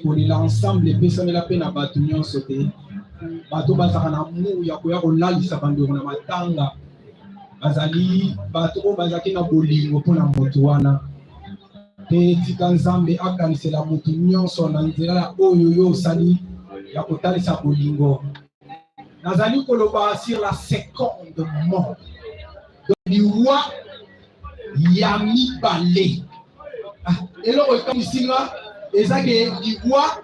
Kolela ensemble epesamela mpe na bato nyonso te. Bato bazalaka na amour ya koya kolalisa bandeko na matanga bazali bato oyo bazalaki na bolingo mpo na moto wana. Mpe tika Nzambe akanisela moto nyonso na nzela ya oyo yo osali ya kotalisa bolingo. Nazali koloba sur la seconde mort, liwa ya mibale. Ah, eloko ekamwisi nga eza ke liwa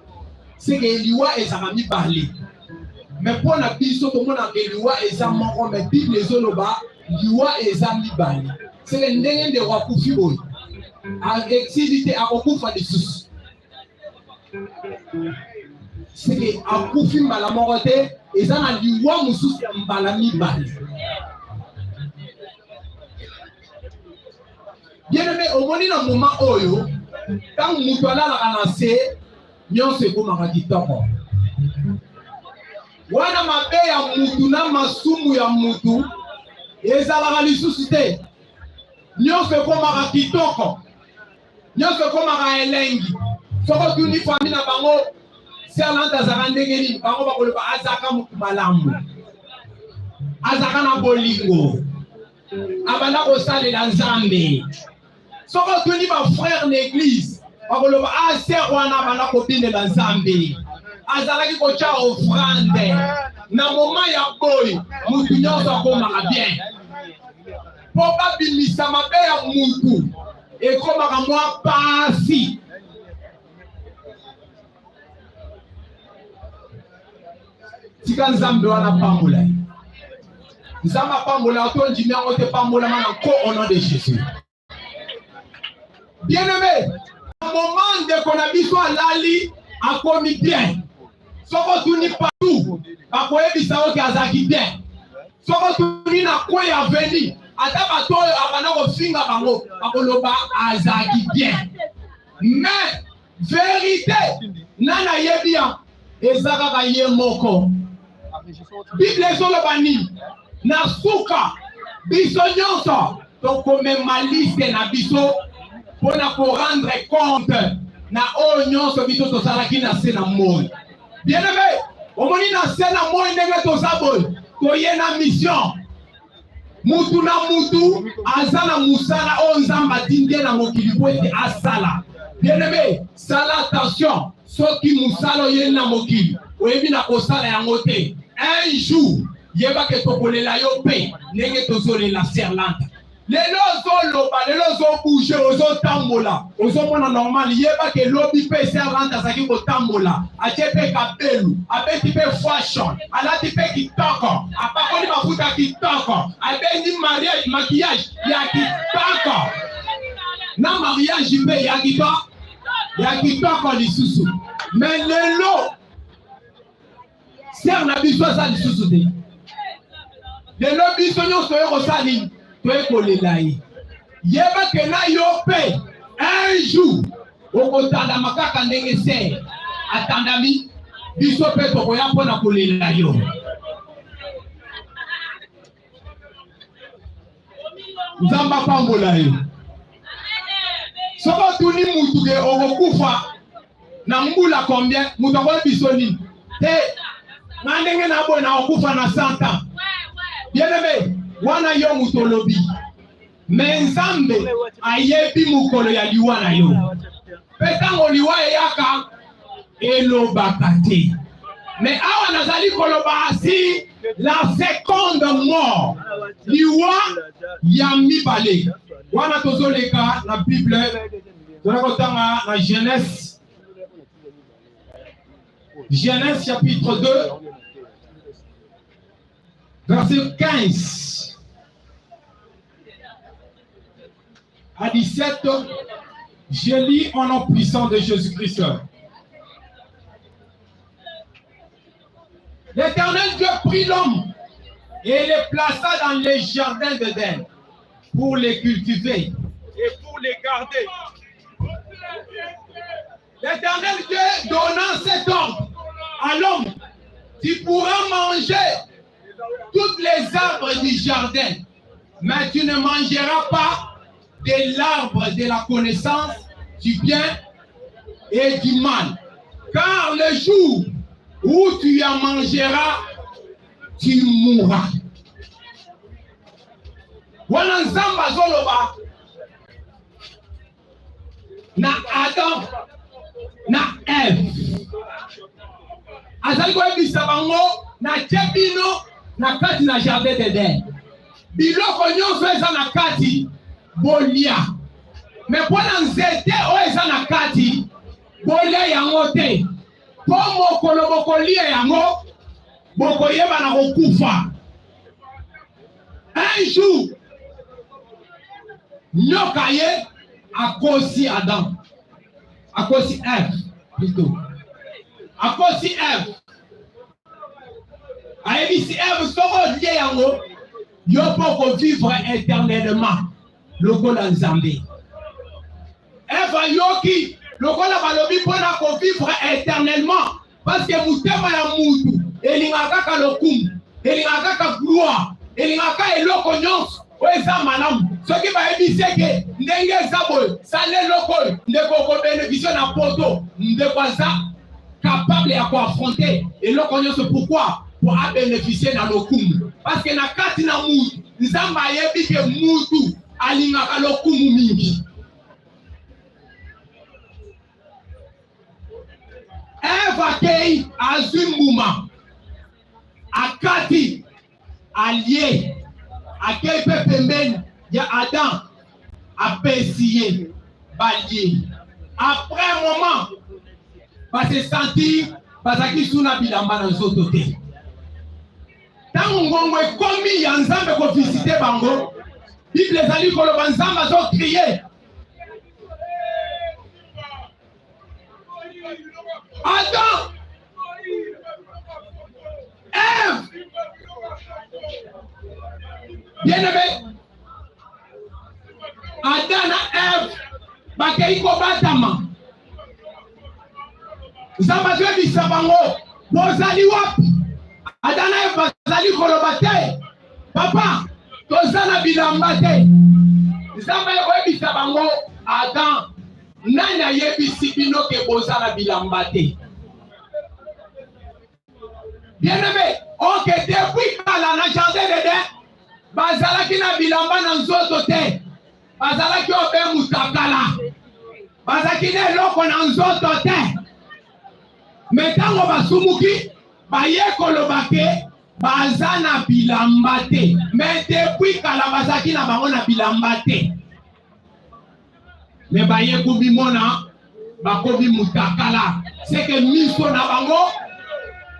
seke liwa ezalaka mibale, me mpo na biso tomonaka liwa eza moko, me Bible ezoloba liwa eza mibale. Seke ndenge ndeko akufi boye exili te, akokufa lisusu. Seke akufi mbala moko te, eza na liwa mosusu ya mbala mibale. Bien aimé, omoni na moment oyo ntango moto alalaka na se, nyonso ekomaka kitoko. Wana mabe ya mutu na masumu ya mutu ezalaka lisusu te, nyonso ekomaka kitoko, nyonso ekomaka elengi. Soki otuni fami na bango Serlante azalaka ndenge nini, bango bakoloba azalaka motu malamu, azalaka na bolingo, abanda kosalela Nzambe. Soki otuni ba frère na église, bakoloba ah, sœur wana abanda kobinela Nzambe, azalaki kotya offrande. Na moment ya boye mutu nyonso akomaka bien, mpo babimisa mabe ya mutu ekomaka mwa pasi. Tika Nzambe wana apambola ye. Nzambe apambola yo, tondimi yango te, pambolama na nko au nom de Jésus. Bien aimé, moment ndeko na biso alali akomi bien. Soki otuni partout bakoyebisa yo ke azalaki bien. Soki otuni na coin ya avenue, ata bato oyo abanda kofinga bango bakoloba azalaki bien. Mais verite nani ayebi ya eza kaka ye moko. Bible ezoloba nini? Na suka biso nyonso tokomema liste na biso mpo na korendre compte na oyo nyonso biso tosalaki na se na moi. Bien aimé, omoni na se na moi ndenge toza boye, toye na mission. Mutu na mutu aza na mosala oyo Nzambe atindi ye na mokili mpo ete asala. Bien aimé, sala attention, soki mosala oyeli na mokili oyebi na kosala yango te, un jour yeba ke tokolela yo mpe ndenge tozolela Serlante. Lelo ozoloba, lelo ozobouge, ozotambola, ozomona normal, yeba ke lobi mpe Serlante azalaki kotambola, atie mpe kabelu, abeti mpe fashion, alati mpe kitoko, apakoli mafuta kitoko, abendi mariage, maquillage ya kitoko, na mariage mpe ya kitoko, ya kitoko lisusu. Mais lelo Sœur na biso aza lisusu te. Lelo biso nyonso toye kosala nini? Toye kolela ye. Yeba ke na yo mpe un jour okotandama kaka ndenge sœur atandami, biso mpe tokoya mpo na kolela yo. Nzambe apambola yo. Soki otuni mutu ke okokufa na mbula combien, mutu akoyebi biso nini? Te, nga ndenge na boye nakokufa na 100 ans. Bien aimé, wana yo mutu olobi, me Nzambe ayebi mokolo ya liwa na yo. Mpe ntango liwa eyaka elobaka te. Me awa nazali koloba si la seconde mort, liwa ya mibale. Wana tozoleka na Bible, tozali kotanga na Genèse, Genèse chapitre 2 verset 15 à 17. Je lis en nom puissant de Jésus-Christ. L'Éternel Dieu prit l'homme et le plaça dans les jardins d'Éden pour les cultiver et pour les garder. L'Éternel Dieu donnant cet ordre à l'homme: tu pourras manger toutes les arbres du jardin, mais tu ne mangeras pas de l'arbre de la connaissance du bien et du mal. Car le jour où tu en mangeras, tu mourras. Wana Nzambe azoloba na Adam na Eve, azali koyebisa bango natie bino na kati na jardin d'Eden, biloko nyonso eza na kati bolia, me mpo na nzete oyo eza na kati bolia yango te, mpo mokolo bokolia yango bokoyeba na kokufa. Un jour nyoka ye akosi Adam, akosi Eve plutôt, akosi Eve, ayebisi Eve soko olie yango yo mpo okovivre éternellement lokola Nzambe. Eve ayoki lokola balobi mpo na kovivre éternellement, parce que motema ya mutu elingaka kaka lokumu, elingaka kaka gloire, elingaka eloko nyonso oyo eza malamu. Soki bayebisi eke ndenge eza boye, sala eloko oyo, ndeko okobeneficie na poto, ndeko aza capable ya koaffronte eloko nyonso. Pourquoi? Po abeneficie na lokumu, parce que na kati na mutu Nzambe ayebi ke mutu alingaka lokumu mingi. Eve akei azwi mbuma, akati, alie, akei mpe pembeni ya Adam, apesi ye, balie. Après un moment, base sentir bazalaki su na bilamba na nzoto te. Ntango ngongo ekomi ya Nzambe kovisite bango, Bible ezali koloba Nzambe azokrie Adam, Ève, bien-aimé, Adam na Ève bakei kobatama. Nzambe azoyebisa bango bozali wapi? Adam na Ève bazali koloba te, papa, toza na bilamba te. Nzambe akoyebisa bango, Adam, nani ayebisi bino ke boza na bilamba te? Bien-aimé, ok, depuis kala na jardin d'Eden, bazalaki na bilamba na nzoto te, bazalaki obe mutakala, bazalaki na eloko na nzoto te. Me ntango basumuki, baye koloba ke baza na bilamba te, me depuis kala bazalaki na bango na bilamba te. Me baye komimona bakomi mutakala, seke miso na bango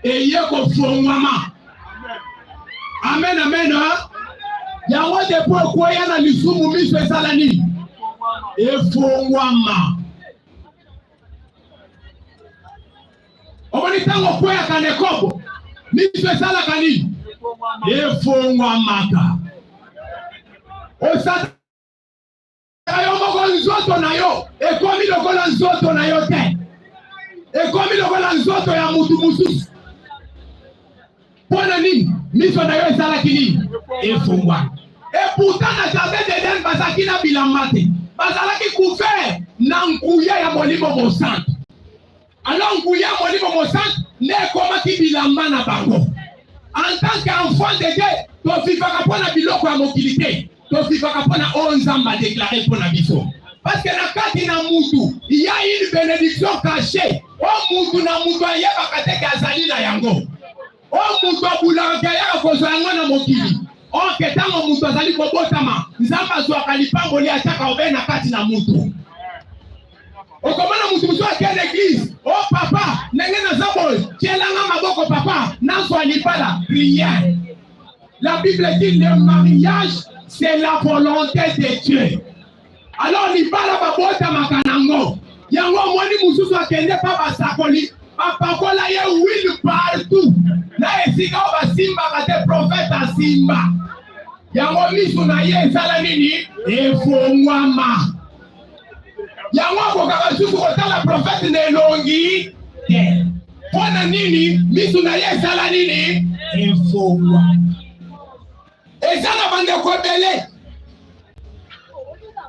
eye kofongwama. Amen, amen. Yango depuis okweya na lisumu, miso esala nini? Efongwama. Omoni ntango okweyaka na ekobo, miso esalaka nini? Efongwamaka. Osataka yo moko, nzoto na yo ekomi lokola nzoto na yo te, ekomi lokola nzoto ya mutu mosusu. Mpo na nini? Miso na yo esalaki nini? Efungwami. Et pourtant na jardin d'Eden bazalaki na bilamba te, bazalaki couvert na nguya ya Molimo Mosantu. Alors nguya ya Molimo Mosantu nde ekomaki bilamba na bango. En tant qu'enfant de Dieu, tovivaka mpo na biloko ya mokili te, tovivaka mpo na oyo Nzambe adeklare mpo na biso. Parce que na kati na mutu, il y a une bénédiction cachée. Oyo mutu na mutu ayebaka te ke azali na yango. Oyo mutu abulaka ke ayaka kozwa yango na mokili. Or ke ntango mutu azali kobotama, Nzambe azwaka lipamboli atiaka obe na kati na mutu. Okomona mutu mosusu akende eglise, o oh, papa, ndenge naza boye, tielanga maboko papa, nazwa libala. Rien. La Bible dit le mariage c'est la volonté de Dieu. Alors libala babotamaka nango. Yango omoni mosusu akende pa basakoli bapakola ye huile partout na esika oyo basimbaka te, prophète asimba yango, miso na ye esala nini? Efongwama. Yango akokaka lisusu kotala prophète na elongi te. Mpo na nini? Miso na ye esala nini? Efongwama. Eza na bandeko ebele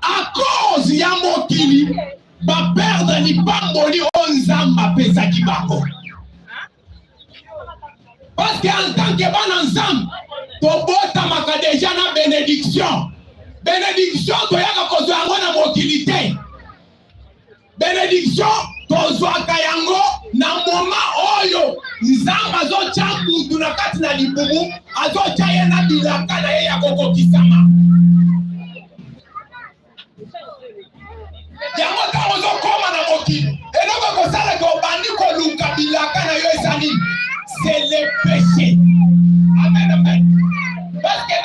à cause ya mokili baperdre lipamboli oyo Nzambe apesaki bango. Parce que en tant que bana Nzambe, tobotamaka deja na benediction. Benediction toyaka kozwa yango na mokili te. Benediction tozwaka yango na moma oyo Nzambe azotya mutu na kati na libumu, azotya ye na bilaka na ye ya kokokisama. Yango ntango ozokoma na mokili, eloko ekosalaka obandi koluka bilaka na yo eza nini? C'est le péché. Amen, amen. Parce que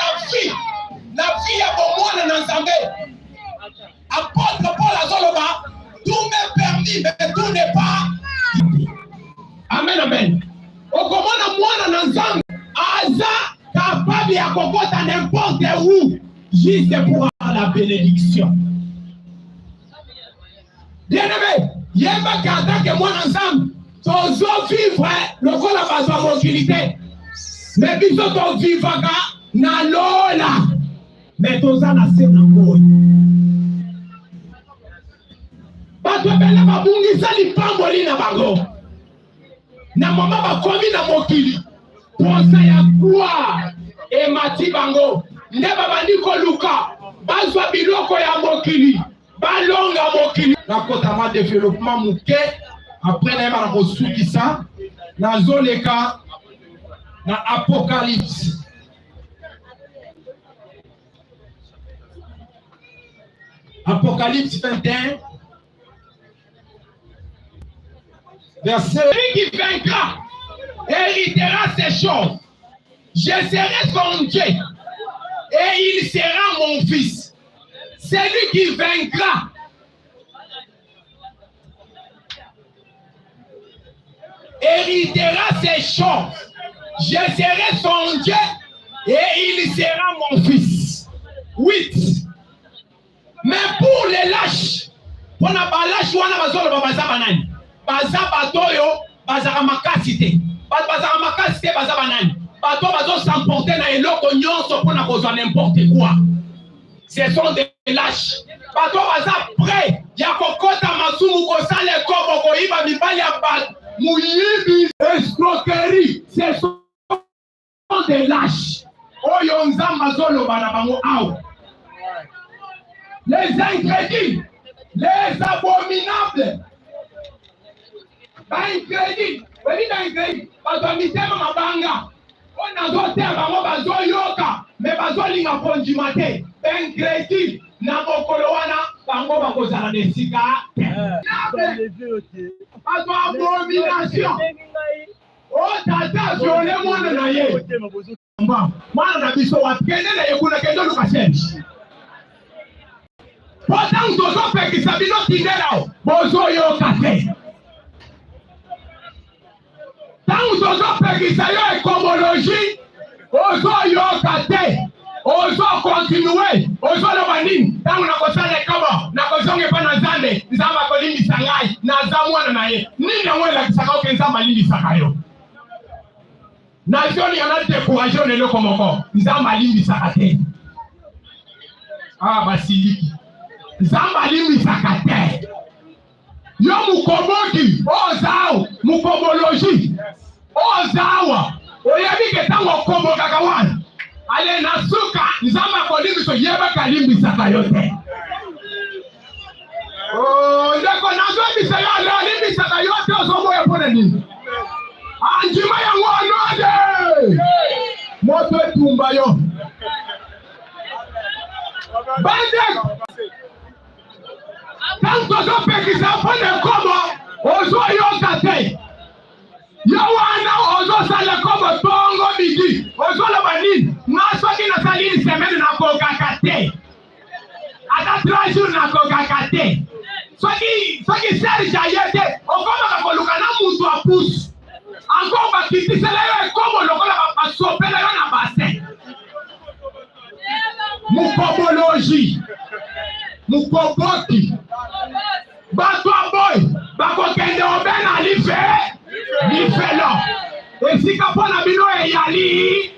na vie ya bomwana na Nzambe, apôtre Paul azoloba, tout m'est permis, mais tout n'est pas. Amen, amen. Okomona mwana na Nzambe aza capable ya kokota n'importe où, juste pour avoir la bénédiction. Bien-aimé, yebaka en tant que mwana Nzambe, tozo vivre lokola bato ya mokili te, mais biso tovivaka na lola, mais toza na se na moi. Bato ebele babungisa lipamboli na bango na mama bakomi na mokili, posa ya gloire emati bango, nde babandi koluka bazwa biloko ya mokili, balonga mokili. Nakota mwa developement moke, après nayeba na kosukisa. Nazoleka na Apocalypse. Apocalypse 21, verset. Celui qui vaincra héritera ces choses. Je serai son Dieu et il sera mon fils. Celui qui vaincra héritera ces choses. Je serai son Dieu et il sera mon fils. 8. Mais pour les lâches, mpona balâches wana bazoloba baza banani? Baza bato oyo bazaka makasi te. Bato bazaka makasi te baza banani? Bato bazos'emporter na eloko nyonso mpona kozwa n'importe quoi. Ce sont des lâches. Bato baza prêt ya kokota masumu, kosala ekobo, koyiba mibali ya bato, moyibi, escroquerie. Ce sont des lâches. Oyo Nzambe azoloba na bango awa. Les incrédules, les abominables, baincrédules, oyebi baincrédules, bato ya mitema mabanga oyo nazoteya bango bazoyoka me bazolinga kondima te. Baincrédules, na mokolo wana bango bakozala na esika te. Bato abomination oyo tata viole mwana na ye, mwana na biso wapi? Kende na ye kuna, kende oluka Serge. Po ntango tozopekisa bino tindela, bozoyoka te. Ntango tozopekisa yo ekomologie, ozoyoka te, ozocontinuer, ozoloba nini? Ntango nakosala ekobo, nakozonga epa na Nzambe, Nzambe akolimbisa ngai, naza mwana na ye. Nini yango elakisaka oke Nzambe alimbisaka yo? Nazolinga na décourage na eloko moko: Nzambe alimbisaka te. Ah, basiliki. Nzambe alimbisaka te. Yo mokoboki oza awa, mokobologie oza awa, oyebi ke ntango okobokaka wana, ale na suka Nzambe akolimbisa, yebaka alimbisaka yo te. Oh, ndeko, nazoyebisa yo, ale alimbisaka yo te. Ozoboya mpo na nini? Andima yango anode moto etumba yo. Bandeko, ntango tozopekisa mpo na ekobo, ozoyoka te. Yo wana ozosala ekobo ntongo midi, ozoloba nini? Nga soki nasali une semaine, nakokaka te, ata 3 jours nakokaka te. Soki Serge aye te, okomaka koluka na mutu apusu encore, bakitisela yo ekobo lokola basopela yo na bassin. Mokobologie, mokoboki, bato aboy bakokende obe na life lifelo, esika mpo na bino eyali.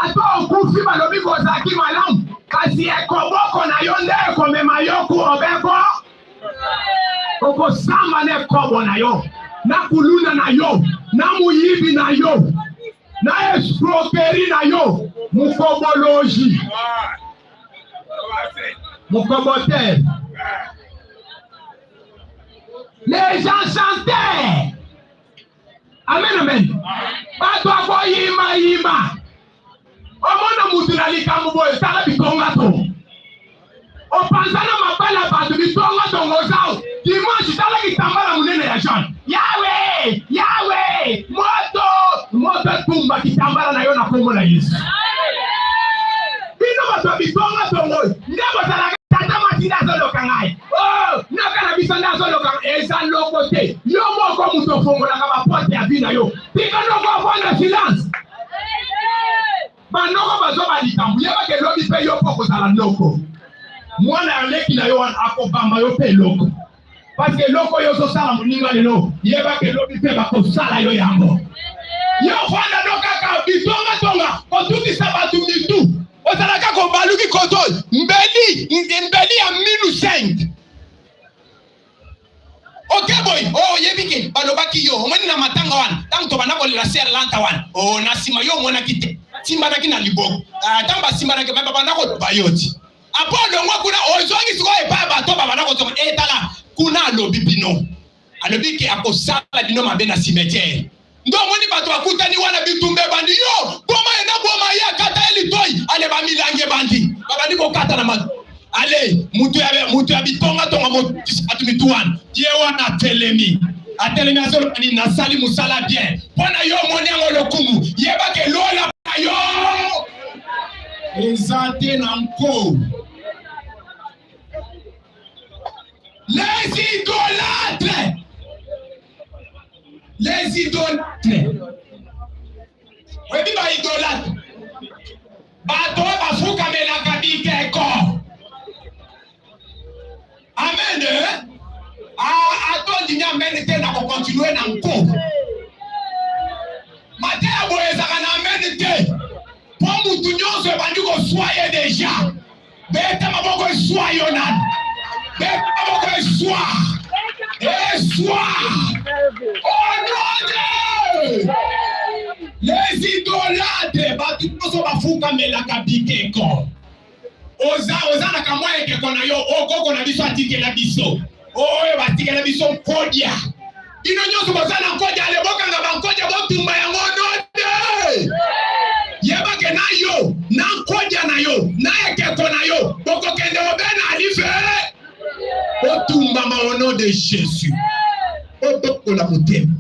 Ata okufi, balobi kozalaki malamu, kasi ekoboko na yo nde ekomema yo ku obeko. Okosamba na ekobo na yo, na kuluna na yo, na moyibi na yo. Na escroquerie na yo, mukobologie. Mukoboter. Les enchanteurs. Amen, amen. Bato akoyimayima. Omona mutu na likambo boye, tala bitonga to. Opanzana mabala bato bitonga tongo ozao. Dimanche tala kitambala munene ya jaune. Yawe, Yawe, moto, moto etumba kitambala na yo na kombo na Yesu. Bino bato ya bitonga tongo nde bozalaka tata mwasi nde azoloka ngai. Oh, naka na biso nde azoloka eza loko te. Yo moko moto ofongolaka baporte ya vie na yo. Tika noko avanda silence. Banoko bazwa ba likambo, yebaka elobi mpe yo mpo okozala noko. Mwana ya leki na yo wana akobamba yo mpe eloko. Parce que eloko oyo ozosala moninga lelo, yebaka elobi mpe bakosala yo yango. Yo fanda no kaka bitonga tonga, kotutisa bato mitu. Ozalaka kobaluki koto mbeli mbeli ya minu 5 oke boye o oh, oyebi ke balobaki yo omoni na matanga wana ntango tobanda kolela ser lanta wana o oh, na nsima yo omonaki te simbanaki na liboko ntango ah, basimbanaki me babanda koloba yo ti apo olongwa kuna ozongi sikoyo epai ya bato babanda kozonga etala eh, kuna alobi bino alobi ke akosala bino mabe na cimetière nde omoni bato bakutani wana bitumba ebandi yo boma ye na boma ye akata ye litoi ale bamilangi ebandi babandi kokata na mato ale mutu ya mutu ya bitonga tonga bato mitu wana ye wana atelemi atelemi azoloba nini nasali mosala bien mpo na yo omoni yango lokumu yebake lola na yo eza te na nko les idolâtres les idolâtres oyebi ba idolâtre bato oyo bafukamelaka bikeko amen eh? Atondimi amen te na kokontinue na nko mateya boye ezalaka na amen te mpo mutu nyonso ebandi koswa ye deja Beta maboko eswa yo nani? Beta maboko eswa. Eswa. Au nom de les idolâtres, bato nyonso bafukamelaka bikeko. Oza oza na kamwa ekeko na yo, okoko na biso atikela biso. Oyo batikela biso nkodia. Bino nyonso boza na nkodia, ale bokanga bankodia botumba yango node. Yebake na yo na nkodia na yo na ekeko na yo bokokende obe na alife botumbama au nom de Jésus. Obokola motema.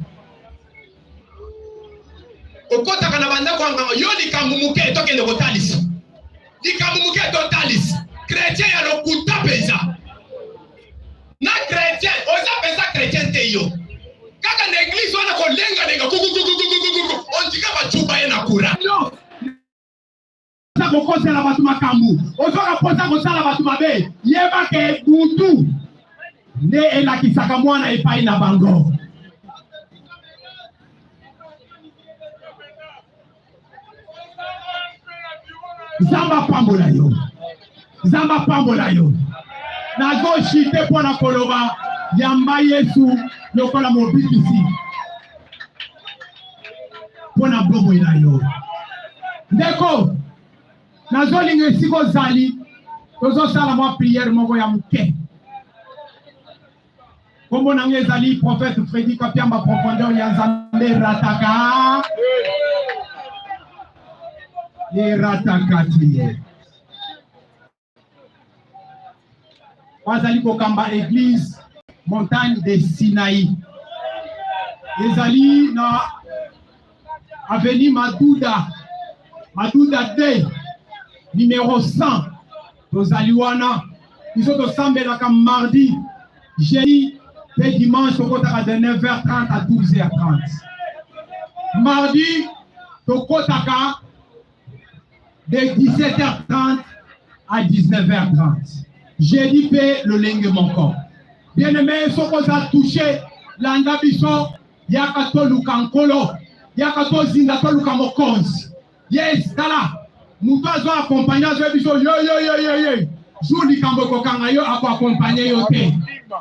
Okotaka na bandako ya nganga yo likambo moke tokende kotalisa likambo moke totalisa chrétien ya lokuta mpenza na chrétien oza mpenza chrétien te yo kaka na eglise wana kolengalenga kukukukukukuku ondika bacuba ye na kura oza kokosela bato makambo ozwaka mposa kosala bato mabe yebaka ebutu nde elakisaka mwana epai na bango Nzambe apambola yo, Nzambe apambola yo. Nazoshite mpo na koloba yamba Yesu lokola mobikisi mpo na bomoi na yo. Ndeko, nazolinga esika ozali, tozosala mwa priere moko ya moke. Kombo na ngai ezali prophète Freddy Kapiamba, profondeur ya Nzambe erataka erataka te. Bazali kokamba église montagne de Sinaï, ezali na avenue Maduda, Maduda 2 numéro 100. Tozali wana biso tosambelaka mardi, jeudi mpe dimanche, tokotaka de 9h30 à 12h30. Mardi tokotaka de 17h30 à 19h30. Jeudi mpe lolenge moko. Bien-aimé, soki oza touché, landa biso, yaka toluka Nkolo, yaka tozinda toluka Mokonzi. Yes, tala moto azo accompagne azo biso yo yo yo yo yo jour likambo ekokanga yo ako accompagne yo te,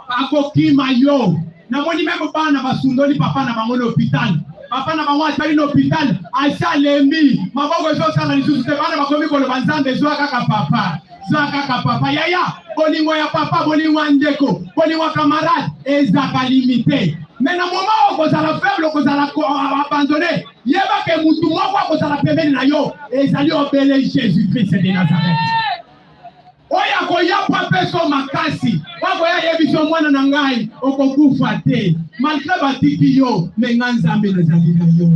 akokima yo. Namoni meme bana basundoli papa na bango na hôpital. Papa na bango atali na hôpital, asi alembi, maboko ezosala lisusu te, bana bakomi koloba Nzambe zwa kaka papa. Zwa kaka papa. Yaya, bolingo ya papa, bolingo ya ndeko, bolingo ya camarade ezaka limite. Mais na moment okozala faible, okozala abandonné, yeba ke mutu moko akozala pembeni na yo, ezali obele Jésus-Christ de Nazareth. Oyo akoya mpo apesa makasi, oyo akoya ayebi so mwana na ngai okokufa te, malgre batiki yo, me ngai Nzambe nazali na yo.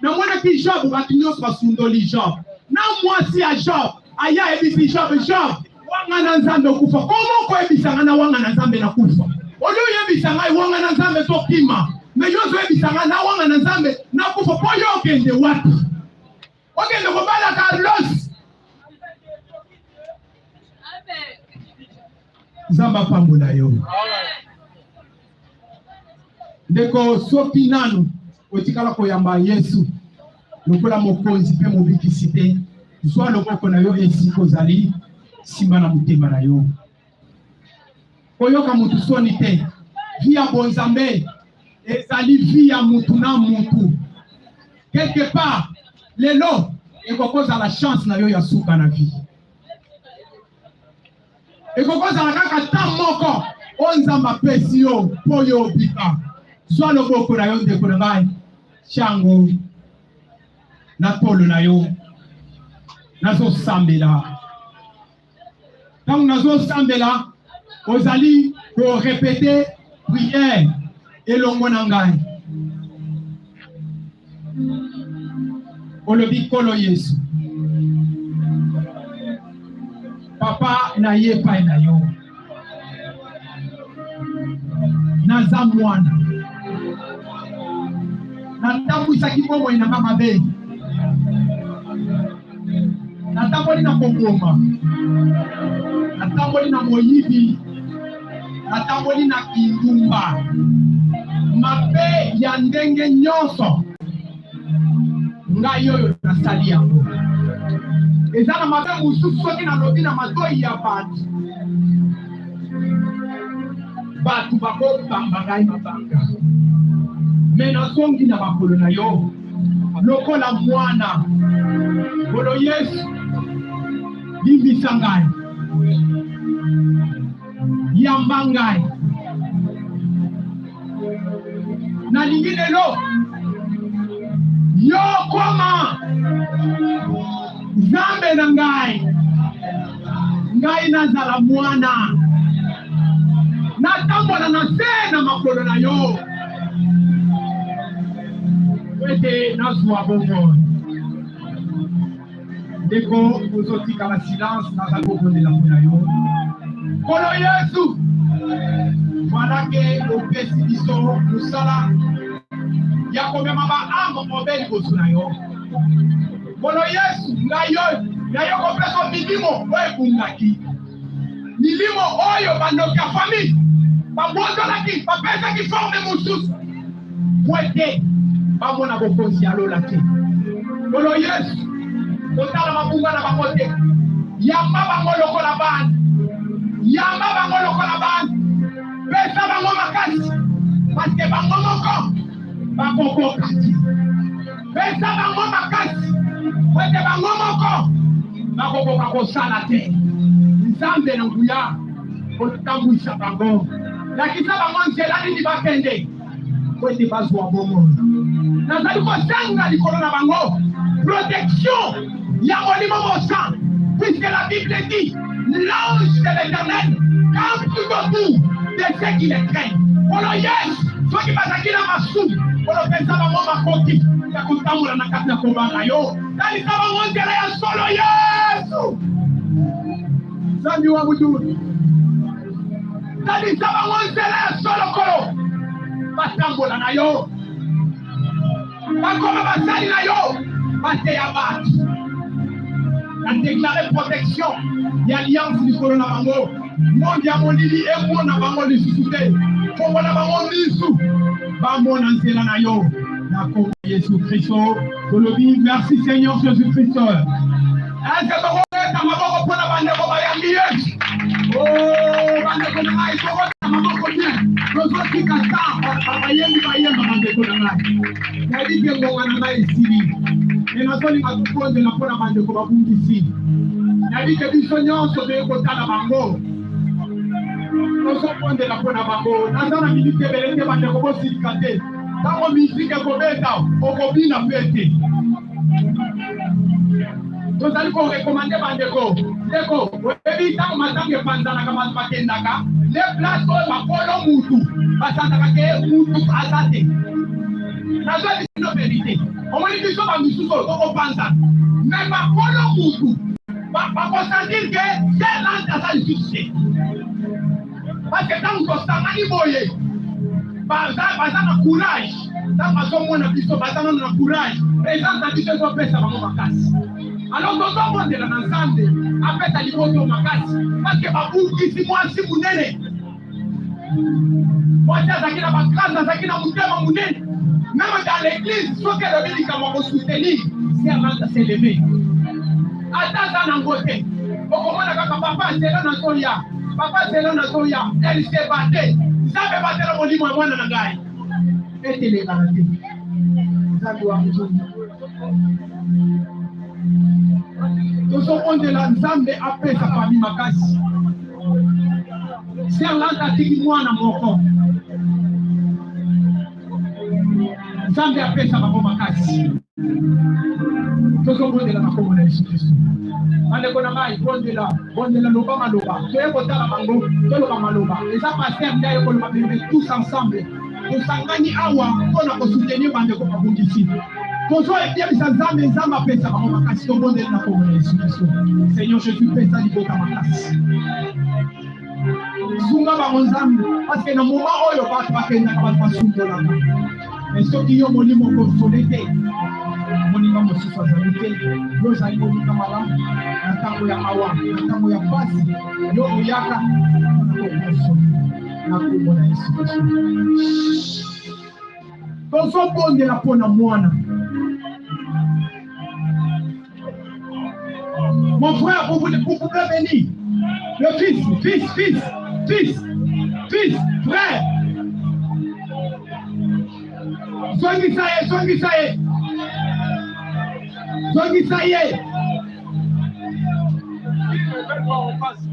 Namonaki Job, bato nyonso basundoli Job, na mwasi ya Job aya ayebisi Job, Job wanga na Nzambe okufa. Koma okoyebisa ngai na wanga na Nzambe nakufa? Oli oyebisa ngai wanga na Nzambe tokima, me yo ozoyebisa ngai na wanga na Nzambe nakufa, mpo yo okende wapi? Okende kobala Carlos. Nzambe apambola yo ndeko. Soki nanu otikala koyamba Yesu lokola mokonzi mpe mobikisi te, zwa loboko na yo esika ozali, simba na motema na yo. Koyoka mutu soni te. Vie ya bonzambe ezali vie ya mutu na mutu. Quelque part lelo ekoki kozala chance na yo ya suka na vie. Ekoki kozala kaka temps moko oyo Nzambe apesi yo mpo yo obika. Zwa loboko na yo ndeko na ngai, tiango na tolo na yo, nazosambela. Ntango nazosambela, ozali korepete priere elongo na ngai. Olobi, Nkolo Yesu, papa na ye epai na yo, naza mwana, natambwisaki bomoi na nga mabe, natamboli na koboma, natamboli na moyibi, natamboli na kindumba, mabe ya ndenge nyonso ngai oyo nasali yango. Eza na mabe mosusu soki nalobi na matoi ya bato, bato bakobamba ngai mabanga, me nazongi na makolo na yo lokola mwana. Nkolo Yesu, limbisa ngai, yamba ngai. Nalingi lelo yo koma Nzambe na ngai, ngai nazala mwana, natambola na se na makolo na yo ete nazwa bomoi. Ndeko, ozotikala silence, naza kobondela mpo na yo. Nkolo Yesu, voilà ke opesi biso mosala ya komema ba ame obe liboso na yo. Nkolo Yesu, ngai oyo nayo kopesa milimo oyo ebungaki, milimo oyo bandoki ya famille babotolaki, bapesaki forme mosusu po ete bamona bokonzi ya lola te. Nkolo Yesu, kotala mabunga na bango te, yamba bango lokola bana, yamba bango lokola bana, pesa bango makasi, paske bango moko bakokoka te. Pesa bango makasi, po ete bango moko bakokoka kosala te. Nzambe na nguya, kotambwisa bango, lakisa bango nzela nini bakende po ete bazwa bomoi. Nazali kosenga likolo na bango protection ya Molimo Mosantu, puisque la Bible dit l'ange de l'Éternel campe tout autour de ceux qui le craignent. Nkolo Yesu, soki bazalaki na masumu, Nkolo pesa bango makoki ya kotambola na kati ya kobanga yo. Talisa bango nzela ya solo, Yesu. Nzambi wa budulu, talisa bango nzela ya solo, Nkolo, batambola na yo, bakoma basali na yo, bateya bato. Na deklare protection ya alliance likolo na bango, monde ya molili emona bango lisusu te. Fongola bango misu bamona nzela na yo na kombo Yesu Kristo. Tolobi merci Seigneur Jésus Christ. Ese tokobeta maboko mpo na bandeko bayambi Yesu. Oh, bandeko na ngai, tokobeta maboko bien. Nakotika ta bayembi bayemba bandeko na ngai. Nayebi ke ngonga na ngai esili. Me nazolinga tobondela mpo na bandeko babungisi. Nayebi ke biso nyonso toye kotala bango. Tozobondela mpo na bango. Naza na miniti ebele te bandeko, bosilika te. Ntango miziki ekobeta, okobina mpe te. Tozali korekomande bandeko. Ndeko, oyebi ntango matanga epanzanaka, bato bakendaka nde place oyo bakolo mutu basandaka ke mutu aza te. Nazoyebisa bino verite, omoni biso bamisusu oyo tokopanzana, me bakolo mutu bakosentir ke selante aza lisusu te. Parce que ntango tosangani boye, baza na courage. Ntango bazomona biso, baza nano na courage, présence na biso ezopesa bango makasi. Alors tozobondela na Nzambe apesa liboto makasi, parce que babungisi mwasi monene. Mwasi azalaki na bagrâce, azalaki na motema monene. Même dans l'église, soki elobi likambo akosoutenir, servante s'élever. Ata aza nango te, okomona kaka papa zela nazoya, papa zela nazoya, elle se battait. Nzambe batela molimo ya mwana na ngai etelengana te. Nzambe wa mozongi, tozobondela Nzambe apesa fami makasi. Serlante atiki mwana moko, Nzambe apesa bango makasi. Tozobondela na kombo na Yesu Kristo. Bandeko na ngai, bondela, bondela, loba maloba. Toye kotala bango, toloba maloba. Eza pasteur nde aye koloba, mais tous ensemble tosangani awa mpo na kosoutenir bandeko babungisi. Tozoyebisa Nzambe, Nzambe apesa bango makasi. Tobondeli na kombo na Yesu Kristo. Seigneur Jésus, pesa libota makasi, sunga bango Nzambe, parce que na moment oyo bato bakendaka, bato basundolaka, mais soki yo molimo konsole te, moninga mosusu azali te. Yo ozali moninga malamu na ntango ya mawa, na ntango ya mpasi, yo oyaka kokonsole. Na nkombo na Yesu Kristo, tozobondela mpo na mwana. Mon frère, vous pouvez venir. Le fils, fils, fils, fils, fils, frère. Zongisa ye, zongisa ye. Zongisa ye.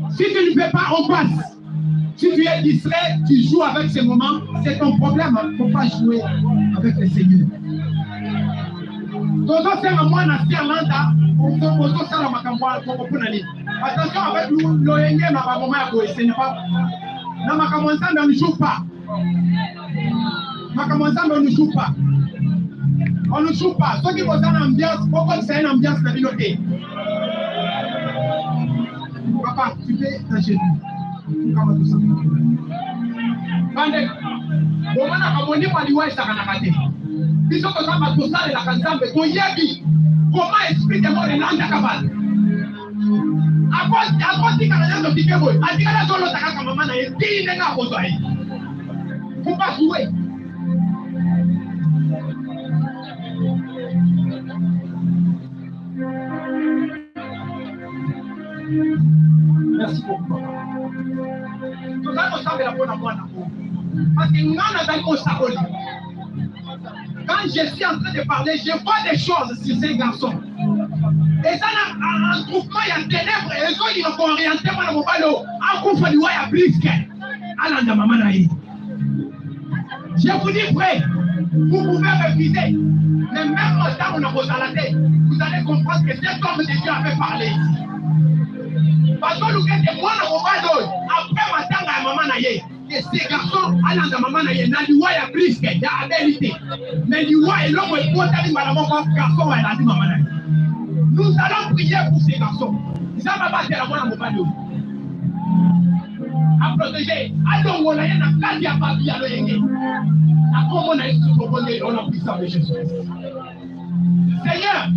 Si tu ne fais pas, on passe. Si tu es distrait, tu joues avec ces moments, c'est ton problème. Il ne faut pas jouer avec le Seigneur. Tozosenga mwana serlanta, ozosala makambo wana mpona nini? Attention avec loyenge na bamoma ya boye, ce n'est pas na makambo ya Nzambe, on ne joue pas. Makambo ya Nzambe, on ne joue pas, on ne joue pas. Soki boza na ambiance, bokotisa ye na ambiance na bino te. Papa, tu peux t'agenouiller. Kama tosala bandeko, bomonaka molimo ya liwa esakanaka te. Biso toza bato tosalelaka Nzambe, toyebi koma esprit de mort elandaka bato. Akotikala nyonso tike boye, atikali azolota kaka mama na ye tii ndenge akozwa ye. Faut pas jouer. Merci beaucoup, papa. Tozali kosambela mpo na mwana oyo, parce que nga nazali mosakoli. Quand je suis en train de parler, je vois des choses sur ces garçons. Eza na attroupement ya ténèbres ezolinga kooriente mwana mobali oyo akufa liwa ya briske, alanda mama na ye. Je vous dis vrai, vous pouvez refuser, mais même ntango na kozala te, vous allez comprendre que cet homme de Dieu avait parlé ici. Bazoluka ete mwana mobali oyo, après matanga ya mama na ye, que ce garçon alanda mama na ye na liwa ya briske ya abeli te, mais liwa eloko ebotami mbala moko, garçon oyo alandi mama na ye. Nous allons prier pour ces garçons. Nzambe abatela mwana mobali oyo, aprotege, alongola ye na kati ya bato ya loyenge. Na kombo na Yesu tobondeli, au nom puissant de Jésus Christ. Seigneur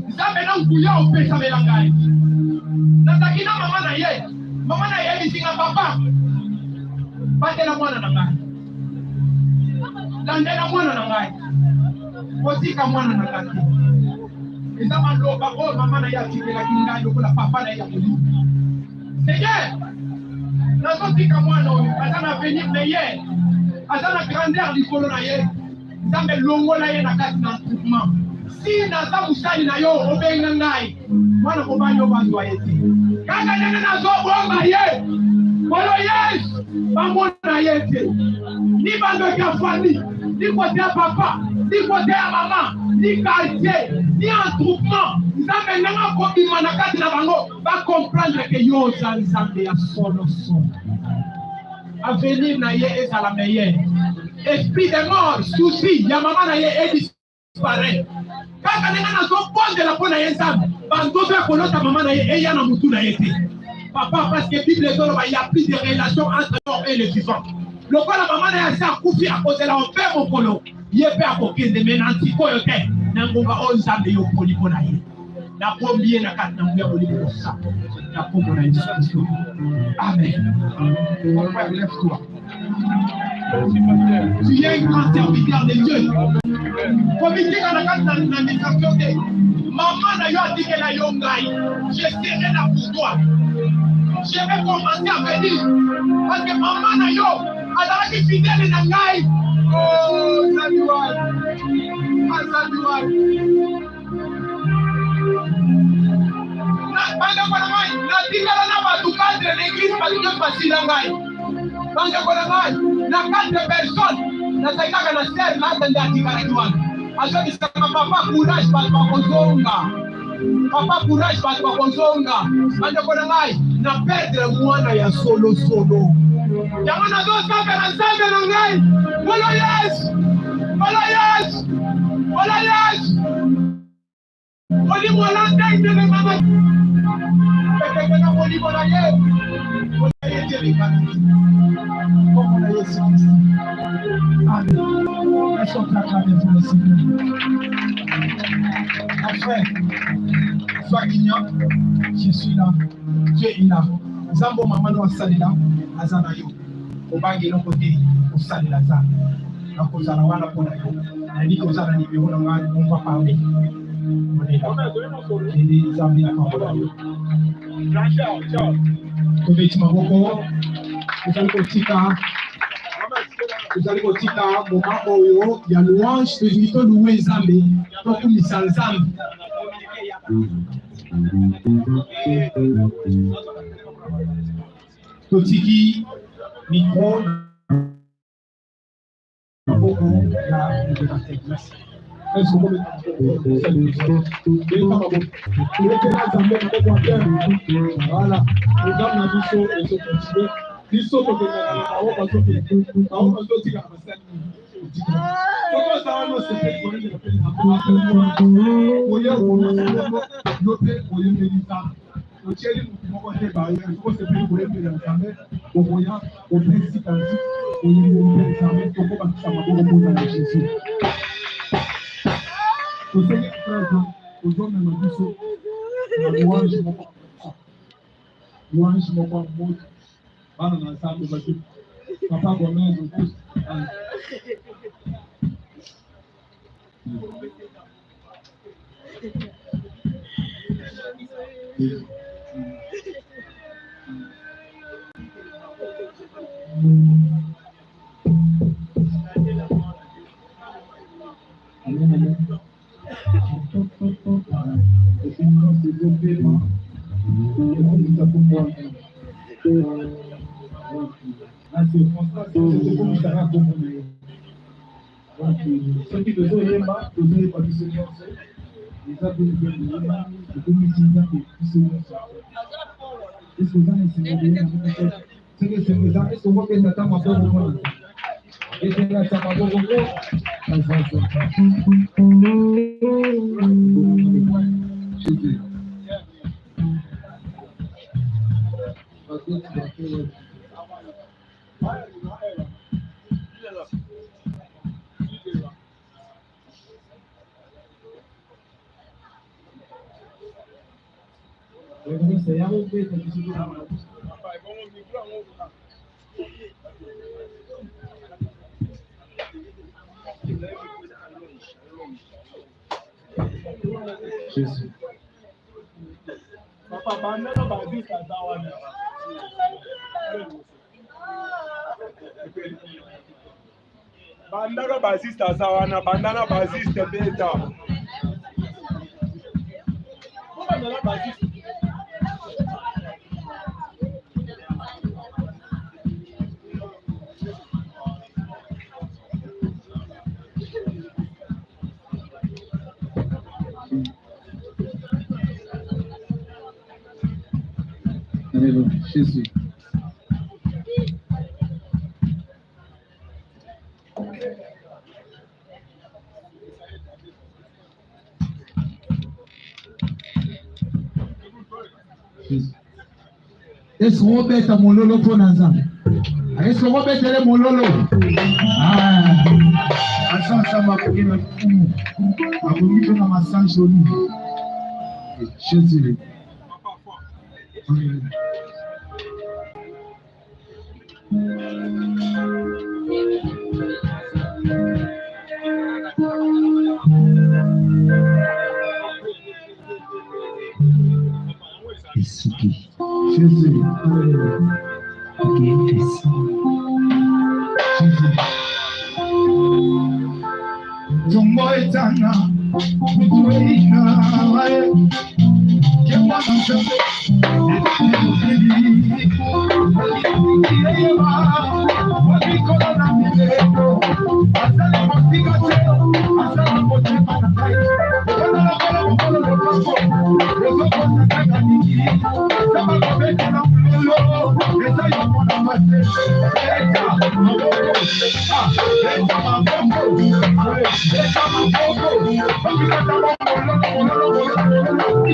Nzambe, na nguya opesamela ngai, nazalaki na mama na ye. Mama na ye ayebisi nga: "Papa, batela mwana na ngai, landela mwana na ngai, kotika mwana na ngai te." Eza maloba oyo mama na ye atikelaki ngai lokola papa na ye ya molimo. Seigneur. Nazotika mwana oyo aza na avenir meilleur, aza na grandeur likolo na ye. Nzambe longola ye na kati na attroupement. Si naza mosali na yo, obenga ngai mwana mobali oyo bazwa ye te. Kaka ndenge nazobomba ye, Nkolo Yesu, bamona ye te. Ni bandoki ya famille, ni kote ya papa, ni kote ya mama, ni quartier, ni attroupement. Nzambe ndenge akobima na kati na bango, ba comprendre que yo oza Nzambe ya solo solo. Avenir na ye ezala meilleur. Esprit de mort, souci ya mama na ye edisparaît. Kaka ndenge nazobondela mpo na ye Nzambe, bandoto ya kolota mama na ye eya na mutu na ye te. Papa, parce que Bible ezoloba, il y a plus de relation entre mort et le vivant. Lokola mama na ye asi akufi, akozela mpe mokolo ye mpe akokende, me na ntikoyo te, na ngonga oyo Nzambe yo oponi mpo na ye. Nabombi ye na kati na nguya Molimo Mosantu na kombo na Yesu Kristo. Amen. Mon frère, lève-toi. Tu es un grand serviteur de Dieu. Komitika na kati na distraction te. Mama na yo atikela yo ngai. Je serai là pour toi. Je vais commencer à venir. Parce que mama na yo azalaki fidèle na ngai. Oh, Nzambe wanyi. Nzambe wanyi. Bandeko na ngai, natikala na bato cadre na eglise, bato nyonso basila ngai. Bandeko na ngai, na cadre personne nazali kaka na ser lata nde atikalaki wana, azongisaka papa courage, bato bakozonga, papa courage, bato bakozonga. Bandeko na ngai, na perdre mwana ya solosolo, yango nazosambela Nzambe na ngai, Nkolo Yesu, Nkolo Yesu, Nkolo Yesu, molimo alanda ndenge mama ekeke na molimo na ye ye telekana kombo na Yesu Kristo. Amen. Est-ce qu'on peut acclamer pour le Seigneur? Mon frère, sois client, je suis là. Dieu est là. Nzambo mama no asalela aza na yo. Obanga eloko te, osalela Nzambe. Nakozala wana mpo na yo. Nayebi ke oza na nimero na ngai, on va parler. On est là. Kende, Nzambe apambola yo. Tobeti maboko, tozali kotika tozali kotika moma oyo ya louange, tolingi toluwe Nzambe, tokumisa Nzambe. Totiki micro na maboko ya modérateur. Merci. Voilà, programme na biso ezo continue. Biso tokendaka na bango, bazokende bango, bazotikala basali nini? Soki oza wana osepeli koyembela mpe oye yo mpe oyembeli Nzambe, otieli motu moko te barrière. Soki osepeli koyembela Nzambe, okoya, opesi kanzi, oyembeli mpe Nzambe. Tokobakisa maboko mpona ya Jésus. Tosengi frère ozomema biso na louange moko, louange moko ya moto. Bana na Nzambe baki papa Gomez Auguste. Amen, amen. Ezopema ekomisa kombo wana na circonstance, ezokomisaka kombo na ye. Donc soki tozoyemba, tozoyemba biso nyonso, eza mpe nzembo eyembami, tokomisi Nzambe biso nyonso. Eske oza na esengo koyemba moko? Soki esengo eza, eske okobeta ata maboko mpona etela ata maboko ko azaza Jésus. Jésus. Papa, bandana badis aza wana. Bandaka basiste aza wana, banda na basiste beta. Banda na basiste. Alléluia. Jésus. Est-ce qu'on beta mololo mpo na Nzambe? Est-ce qu'on betele mololo? Ah. Aza Nzambe akoki na lokumu, akoki mpe na masanjoli. Jésus. Esuki. Jésus. Okefesa. Jésus. Tongo etana, butu eina, kemba na Nzambe, likolo na mileko, azali mosika te, azali motema na ngai, okona lokola mokolo lopango, ozokosa kaka mingi, sama kobeta na mololo, eza yo mona pase, eta maboko, eta maboko, eta maboko, bakisata mololo, mololo, mololo, mololo.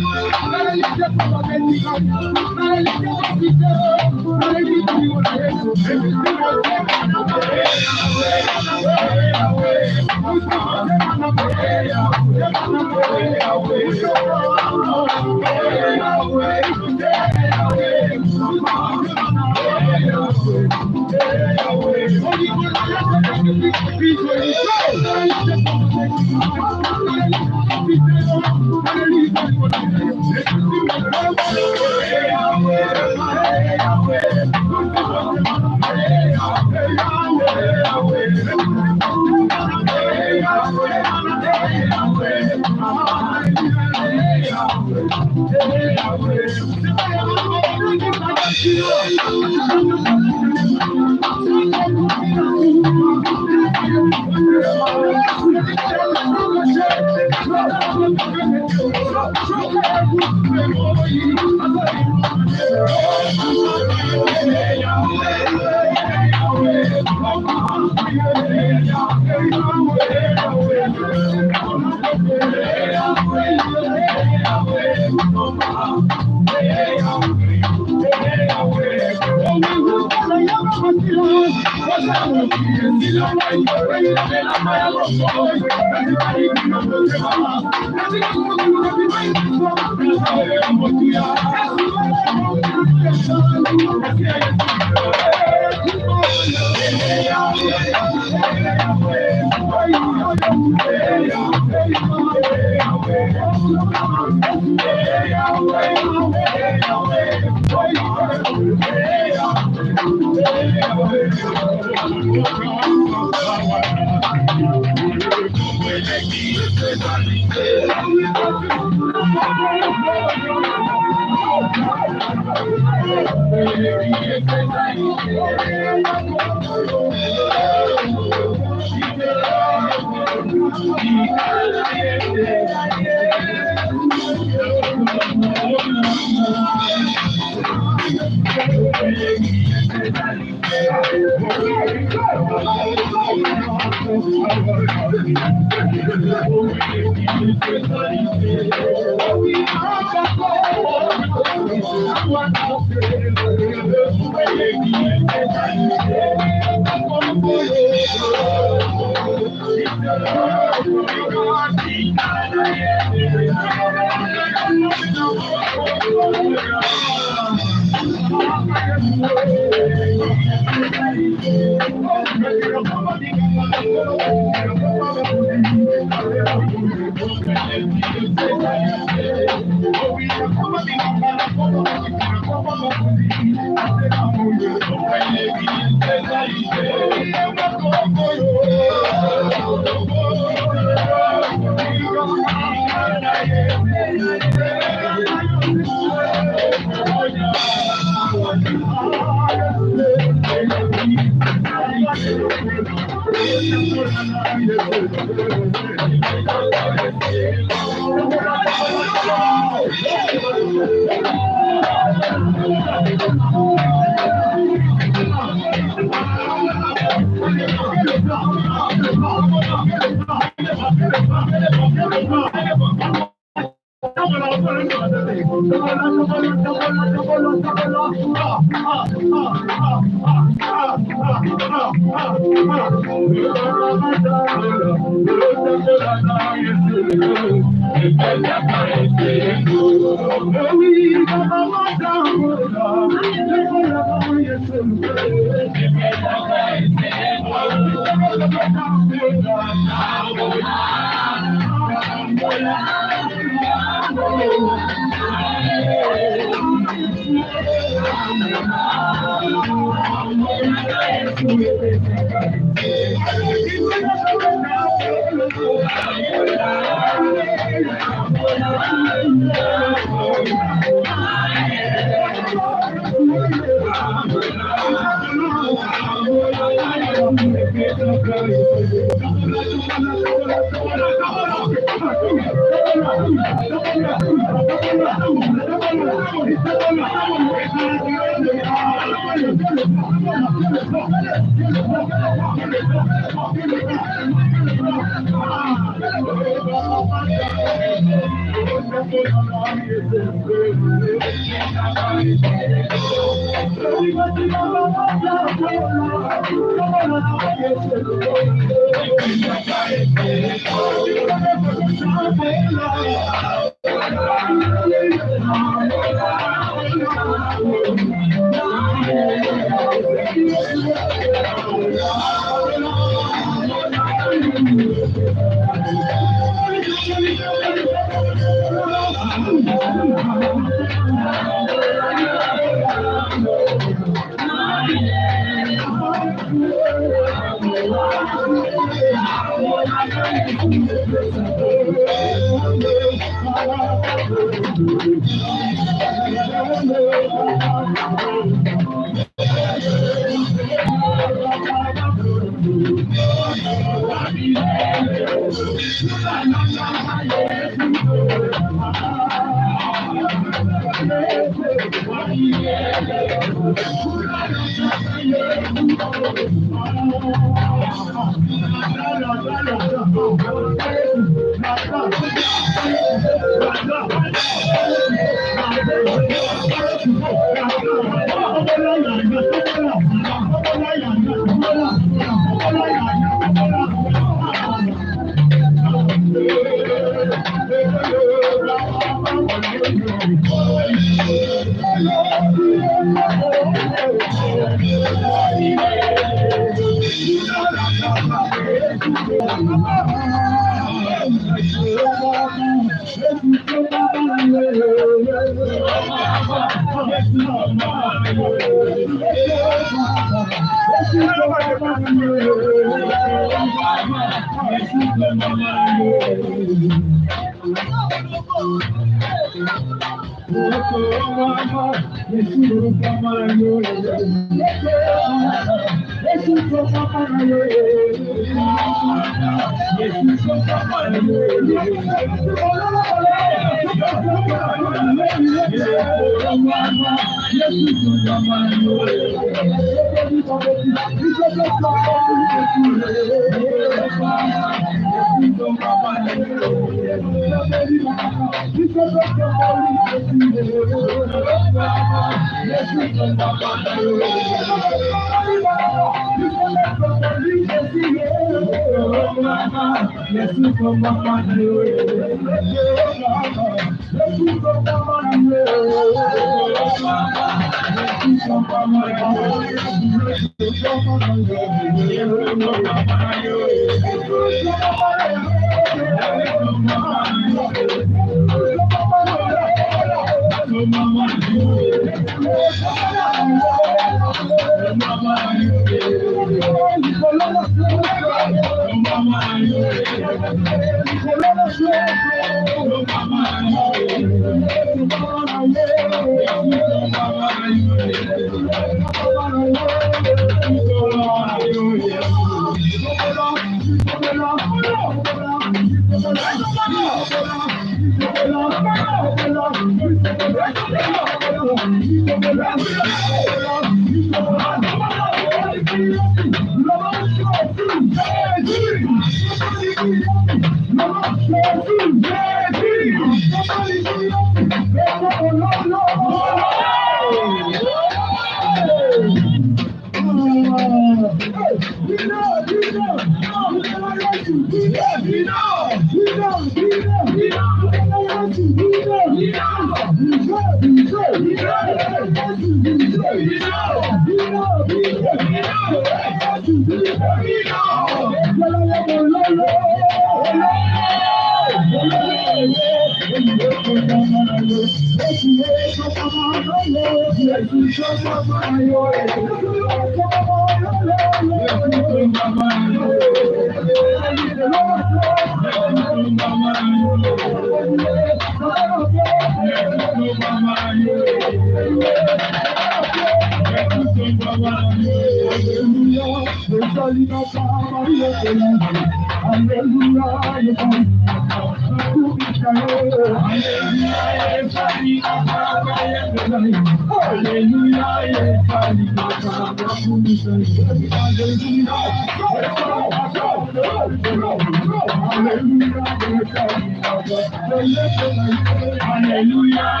Hallelujah.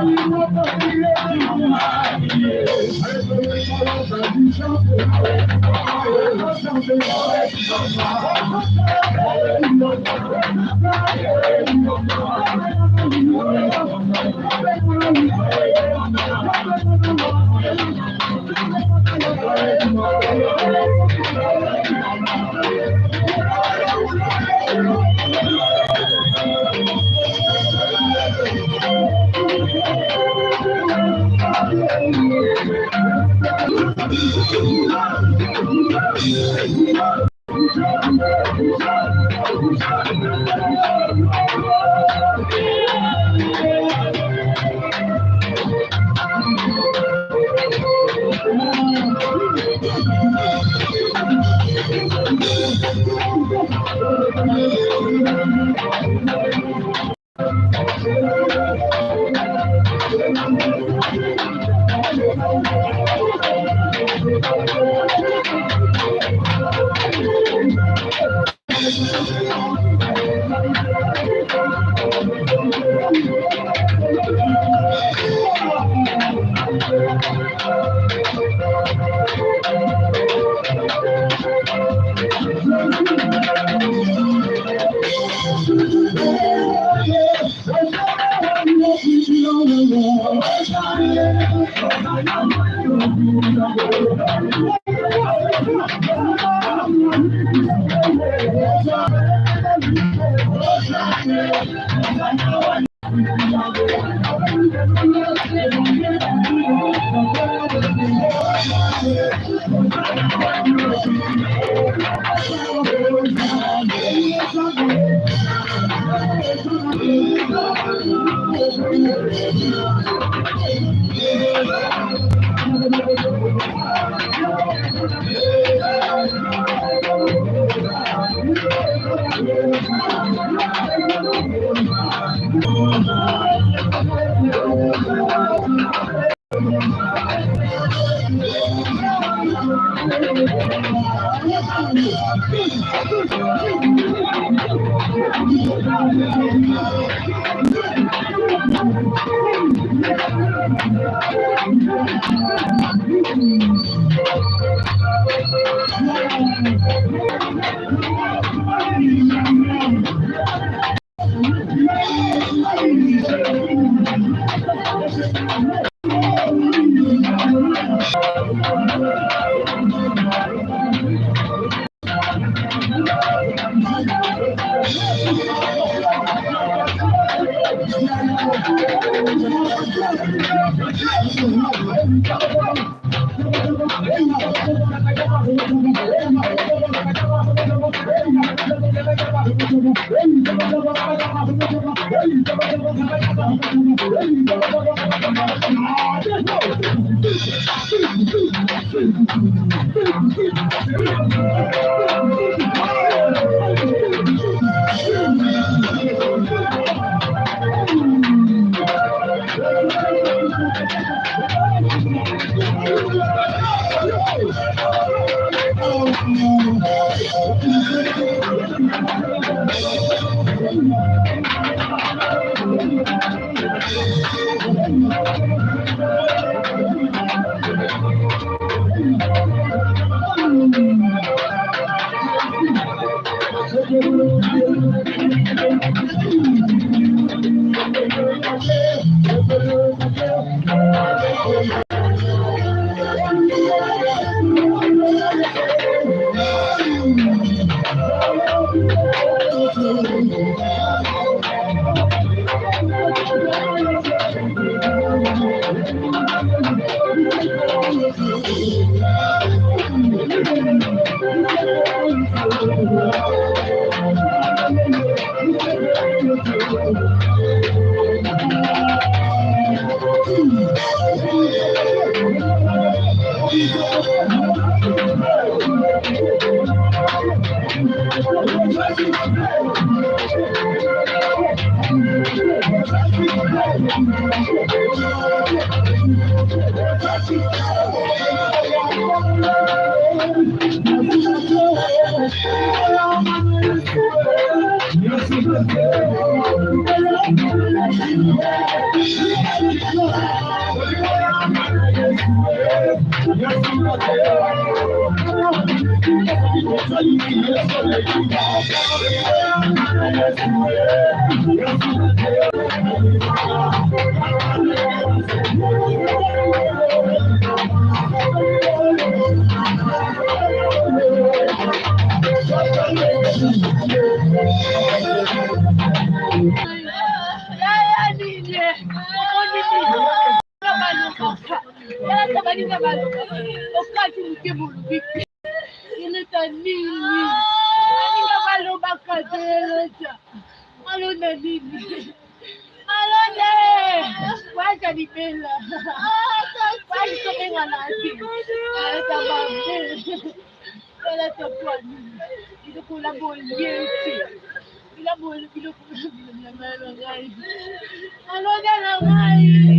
Yes, Okati moke bolobi eleta nini baninga balobaka te eleta malonda nini malonda waza libela walikobengana te alata mabe alata pwa nini biloko olamba olie te bilamba biloko na ngai malonda na ngai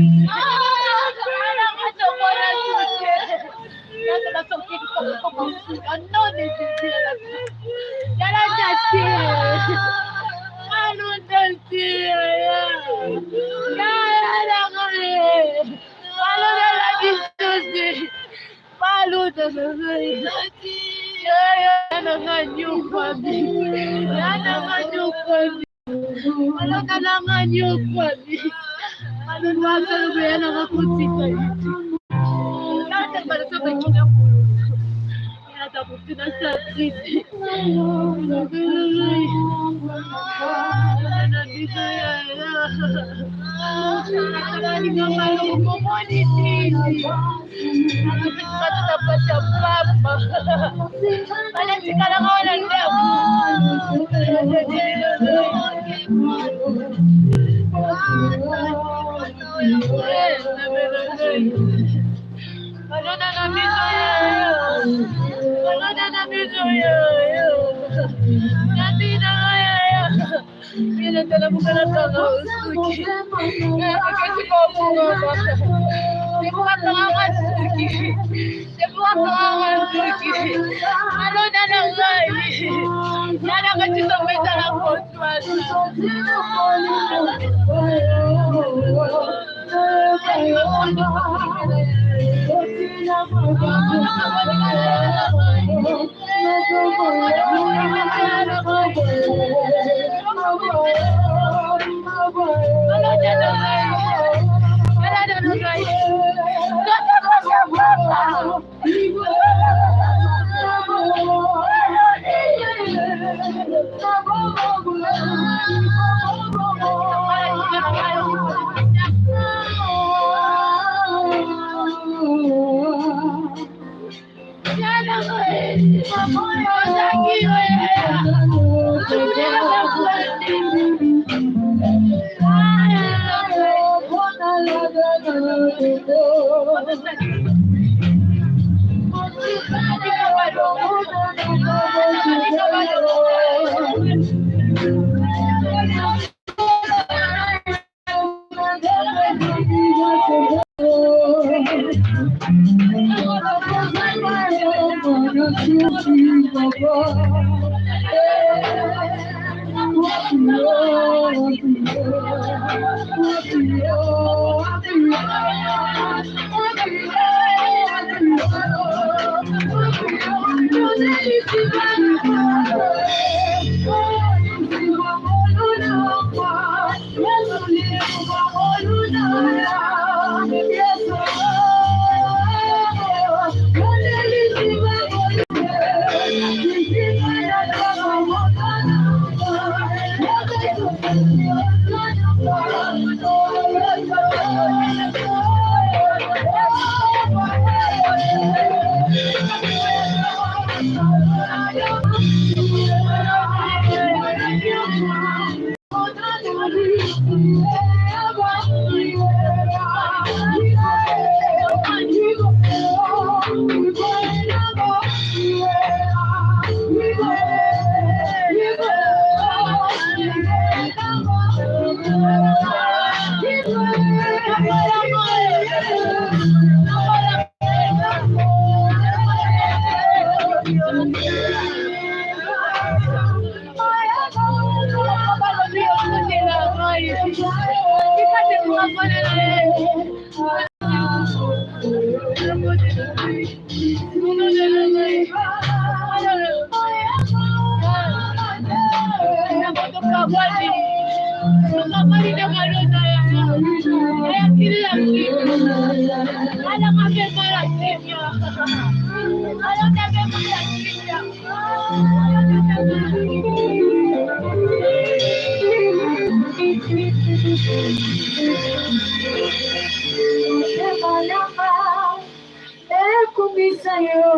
Ekumisa yo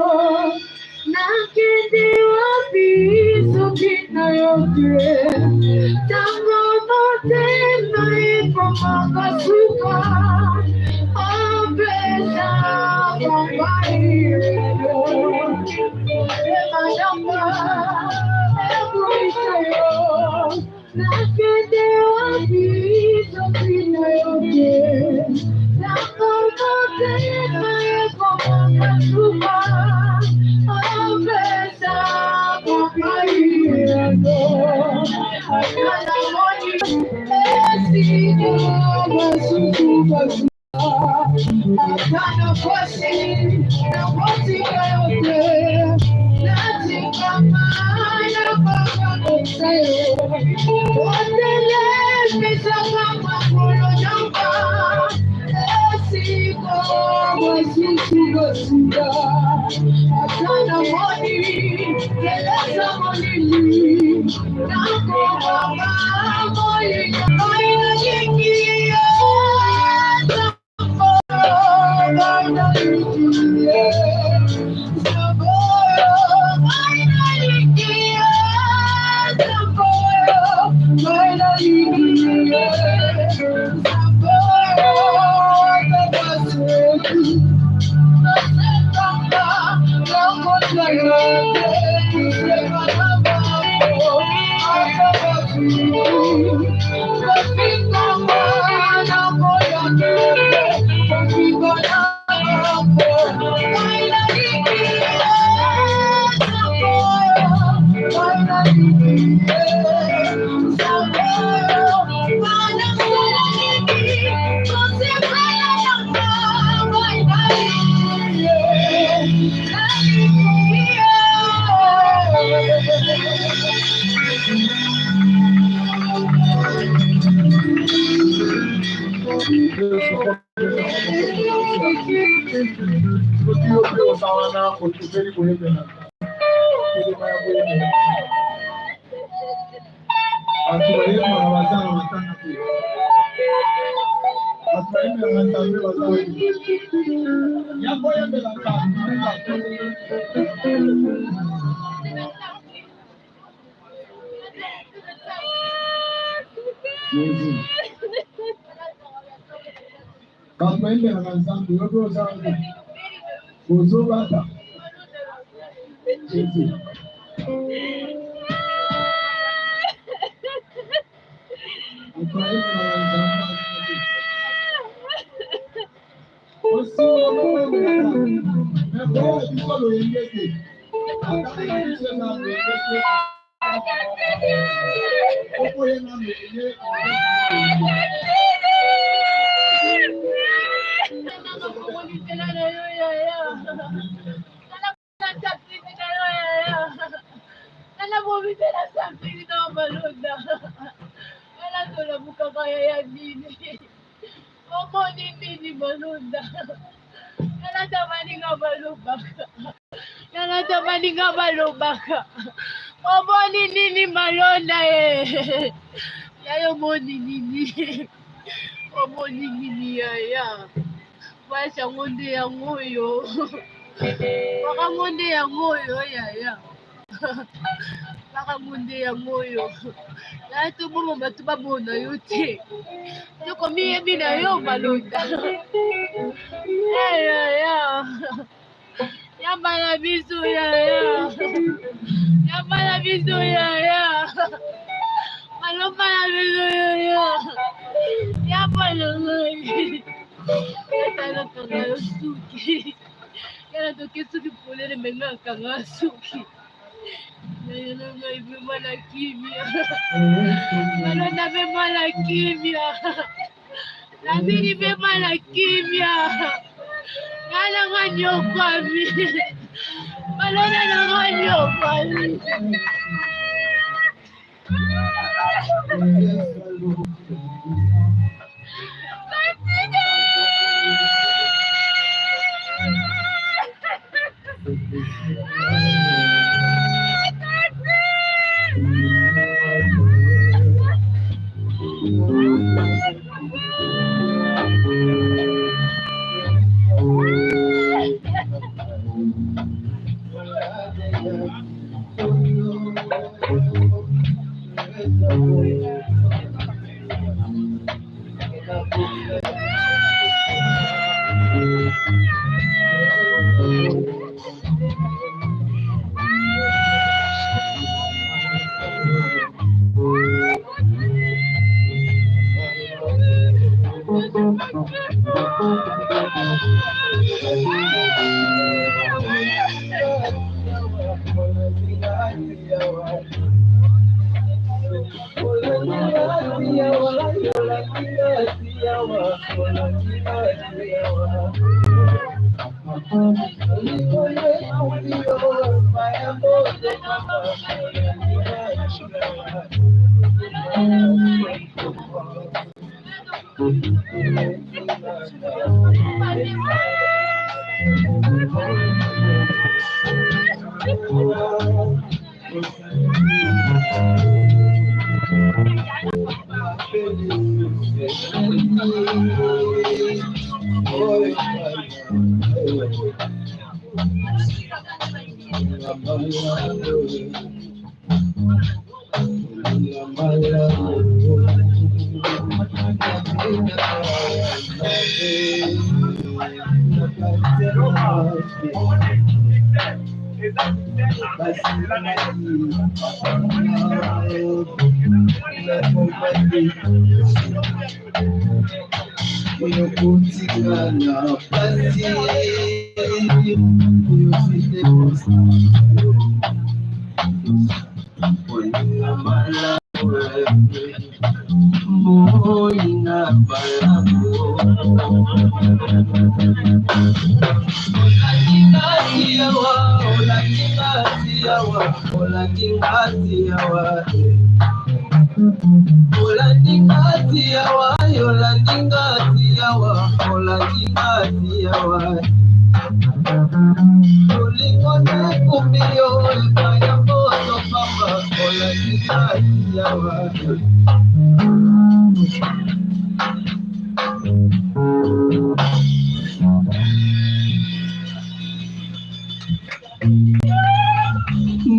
nakende wapi soki na yo te ntango motema ekomaka suka opesa ngai motema nanga ekumisa yo nakende wapi soki na yo te ntango motema ekomaka suka opesa ngai ata namoni esika basusu basuka ata nakosi nakotika yo te natikama nakokanisa yo otelemisaka makolo nanga esika basusu basuka ata namoni telesa molili nakomama moyina nalingi yo Soki yo mpe oza wana osepeli koyembela telema ya boyembela bato bayembaka baza na matanga te bato bayembelaka nzambe baza wapi ya koyembela nzambe. Jésus. Bato bayembelaka nzambe yo mpe oza wapi ozobata Jésus. Bato bayembelaka nzambe baza wapi osinga koyembelaka me koyela biso loyenge te ata na biso eza loyenge te okoyenga loyenge. Omoni nini malonda nalata baninga balobaka nalata baninga balobaka omoni nini malonda ye yayo omoni nini omoni nini yaya voyage yango nde yango oyo makambo nde yango oyo yaya makambo nde yango oyo yaya toboma bato babona yo te tokomiyebi na yo malonda yaya yamba na biso yaya yamba na biso yaya malomba na biso yaya yamba na ngai yatalakanga yo suki yana toke suki polele menga akanga suki yaya na ngai vraimen na kimia malonda vraimen na kimia nabini vraimen na kimia ngai nanga nyokwami malonda nanga nyokwami.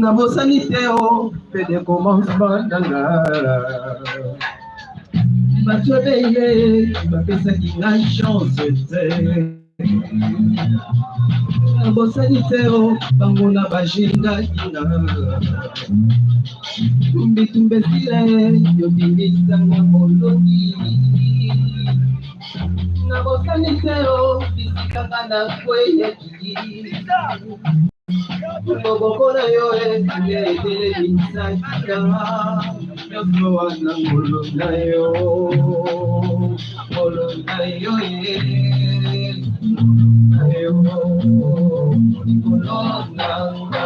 Nabosani te o mpe de commencement na nga bato ebele bapesaki ngai chance te nabosani te o bango na bajingaki nga bitumba esila yobimisanga molongi nabosani te o bisika nga nakweyaki loboko na yo nde etelemisaki nga nyonso wana ngolu na yo ngolu na yo ye na yo likolo na nga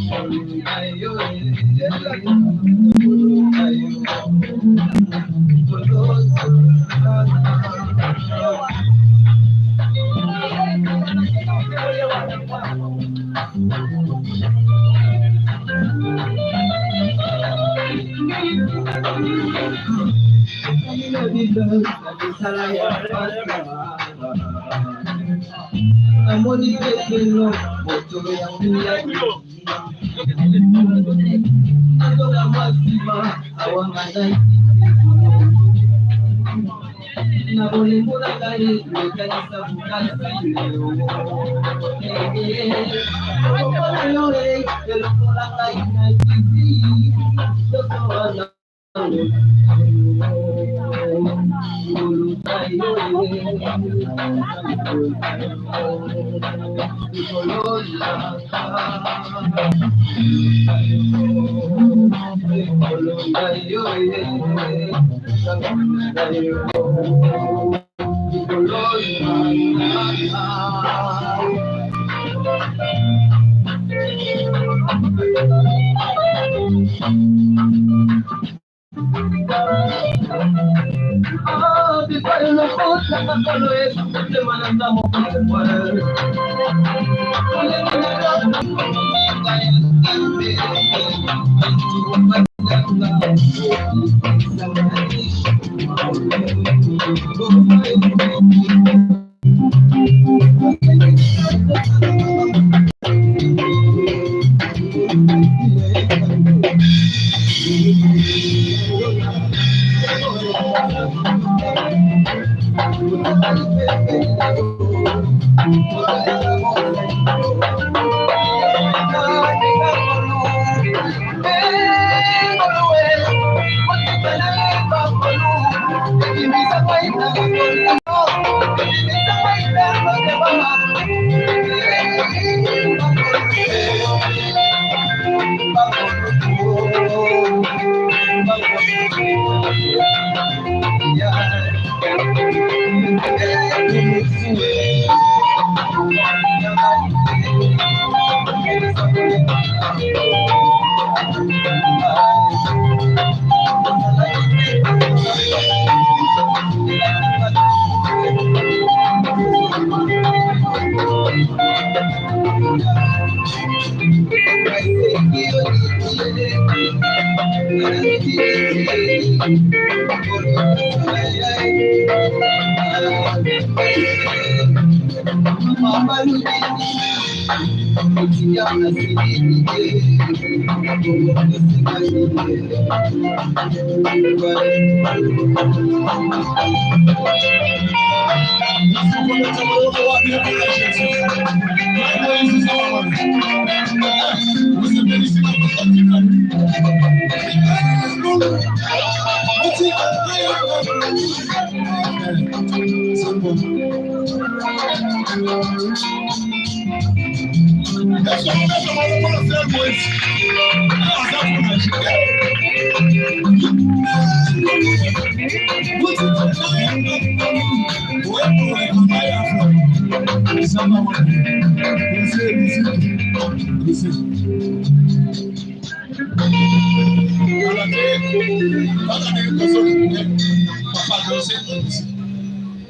ngolu na yo ye ngolu na yo ngolu na yo. Namoni petelo moto ya nguya nazoka mwa nsima awanganaki na bolingo na ngai ekanisa bokasi eloko na yo elokola ngai na kiti nyonso wana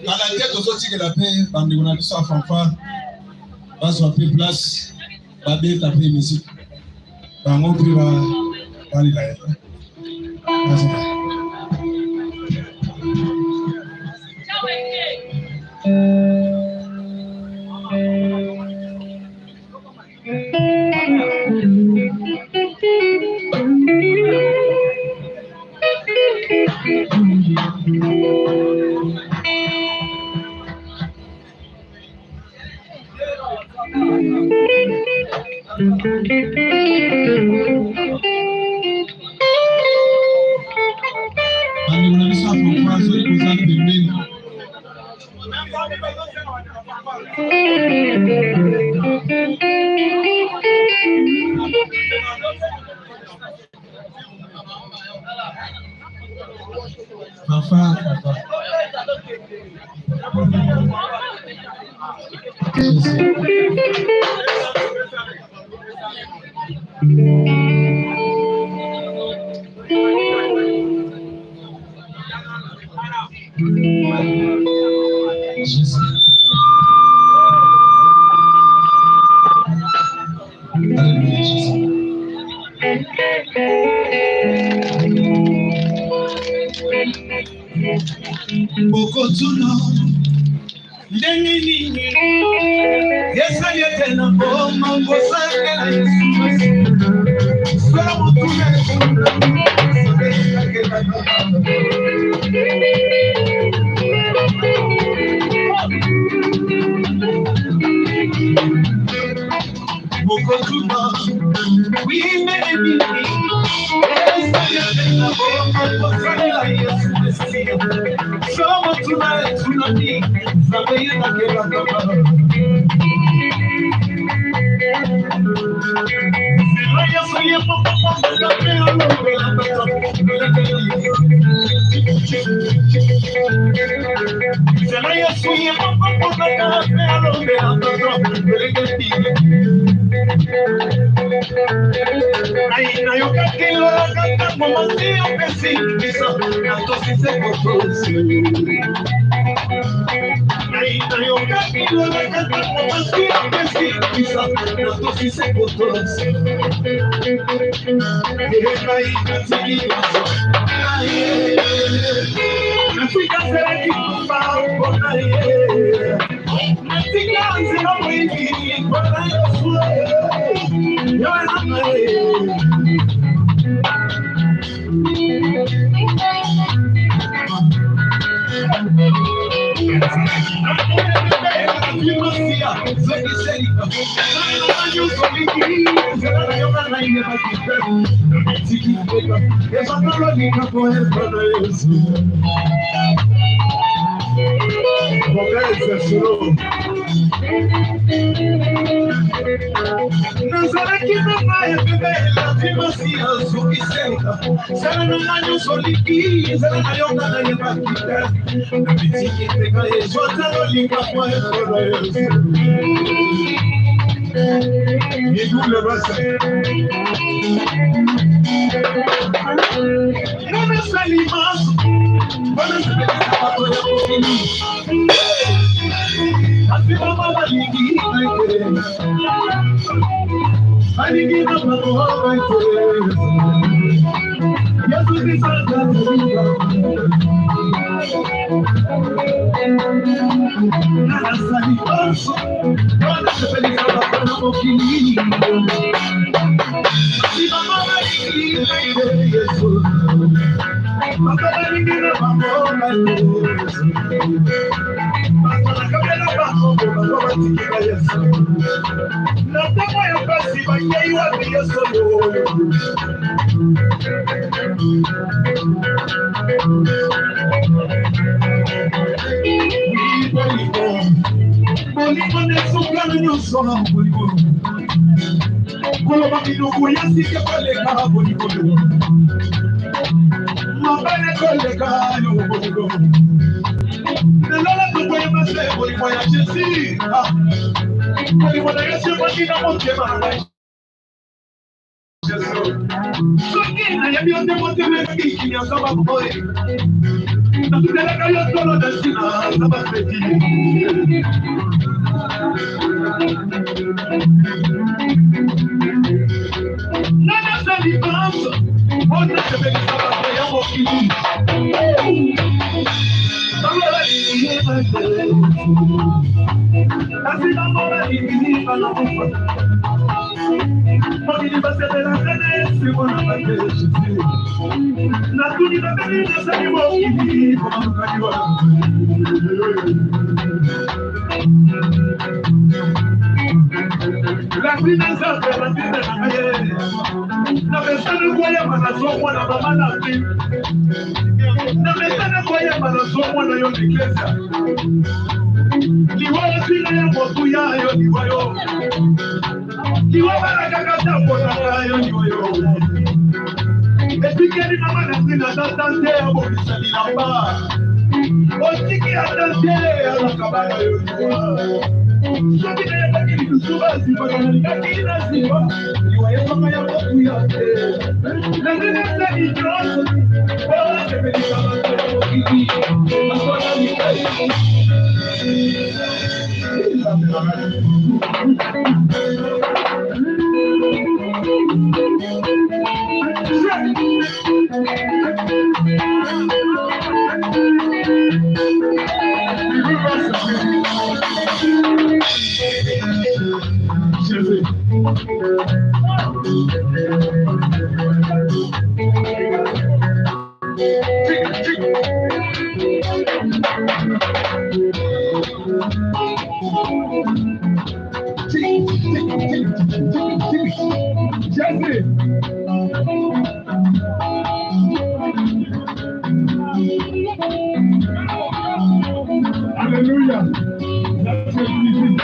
Kala te tozotikela mpe bandeko na biso ya fanfare bazwa mpe place babeta mpe miziki bango mpe balela ye. Bandeko na biso ya fanfare, soki boza pembeni. Fanfare, fanfare. Jésus. Alléluia, Jésus. Bokotuna ndenge nini esali ete na boma kosalela Yesu solo motuna. Bokotuna ndenge nini esali ete na boma kosalela Yesu Mesiya solo motuna etunami Nzambe ye nakelaka. Nzela Yesu ye moko mpe alobela bato. Nzela Yesu ye moko mpe alobela bato. Nayokaki lolaka ntango masi opesi bisa natosise kotosi. Nayokaki lolaka ntango masi opesi bisa natosise kotosi. Ngai natiki nyonso natika nzelaki kufa mpona ye, natika nzela moyibi mpona Yesu yo ye. Nazalaki nanga ebebe elati masi azongiseka zala nanga nyonso liki ezala na yo nga nayebaki te na bitiki teka yesu ata lolinga mwa ekolo yesu idule basa nanasali maso banasepelisa bato ya mokili kasi mama balingi ngai te balingi na bango ngai te yesu kristo azakolinga nasali nyonso mpona sepelisa bato na mokili kasi mama balingi ngai te yesu bato balingi na bango ngai te bato nakabela bango bango batiki na yesu na ntango ya mpasi bakei wapi yesu oyo bolingo bolingo nde esukana nyonso na bolingo koloba minoko ya sika koleka bolingo mabele koleka yo bolingo lelo tokoyeba se bolingo ya jésus bolingo na yesu ebandi na motema na ngai soki nayebi yo te motema ebiki ya nzamba boye natutelaka yo tolo na ntina na bafeti nani asali banso mpo nasepelisa bato ya mokili bango balingi kasi bango balingi banakufa mokili basepelaka na esengo na bate jésus natuni babeli nasali mokili komalukani wa latina nzambe latina na ngai na mesana koyeba nazomona mama na fi na mesana koyeba nazomona yo na eklezia liwa esila ya motuya yo liwa yo liwa balakaka ntango na ngai yo liwa yo etikeli mama na ntina tata te abongisa bilamba otiki ata te alakabana yo liwa soki nayebaki lisusu bazipaka nalingaki nazipa liwa ezwaka ya motuya te nazinasali nyonso osepelisa bato ya mokili bato na likai. Jesse. Alléluia. That's what we do.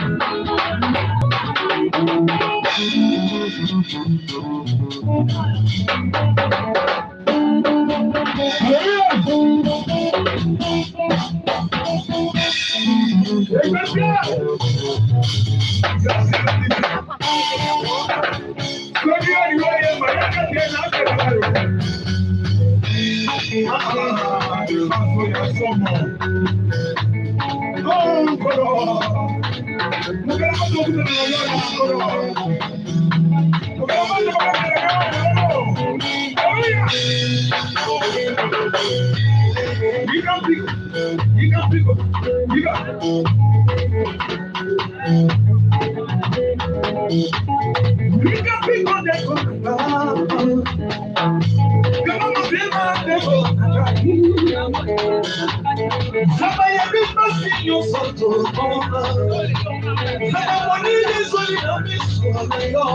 Nzambe ayebi mpasi nyonso tokomona. Nzambe amoni lizoli na miso na yo.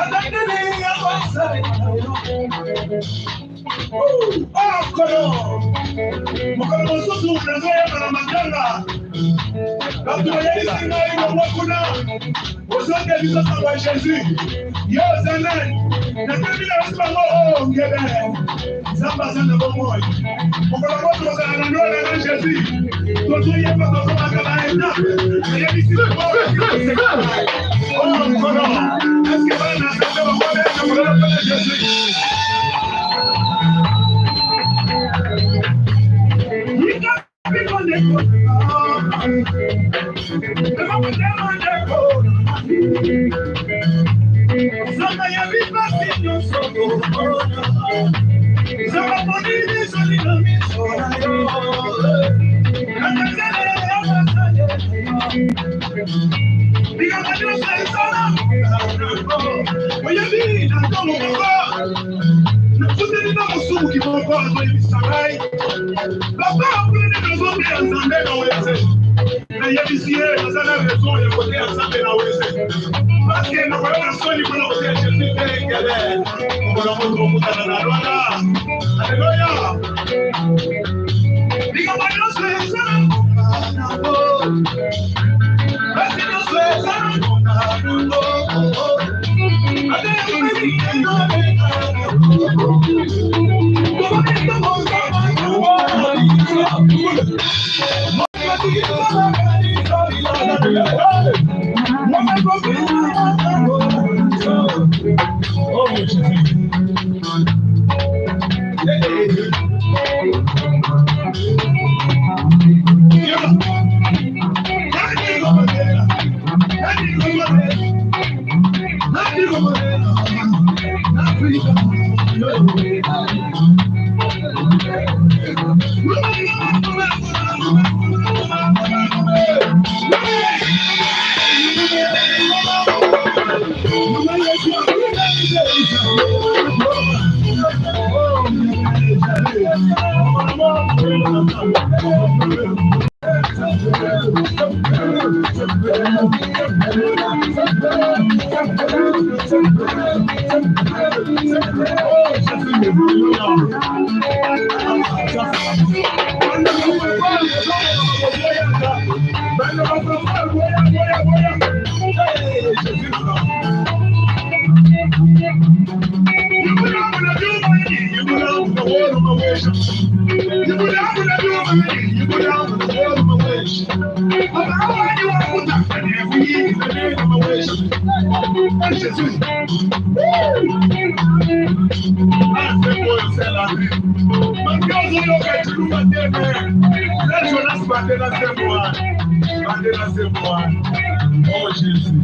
Atandeli ya basali na yo. Okolo mokolo mosusu nazoyeba na matanga, bato bayebisi ngai longwa kuna ozote biso sango ya Jésus, yo oza nani? Natemi na basi bango o ngebe Nzambe aza na bomoi. Mokolo moko tokozala na lola na Jésus, tozoyeba tokomaka ba etape. Nayebisi o nkolo, eske bana na Nzambe bakobeta mokolo mpona Jésus? Oyebi na ntongo moko nakutani na mosumuki moko, azoyebisa ngai: "Papa, akulini nazoteya Nzambe na wenze." Nayebisi ye naza na raison ya koteya Nzambe na wenze, parce que nakoyoka soni mpona koteya Jésus te. Ngele mokolo moto okutana na lwana. Aleluya! Likambo nyonso eza na ngonga nango, basi nyonso eza na ngonga nango. Ata Oh Jésus.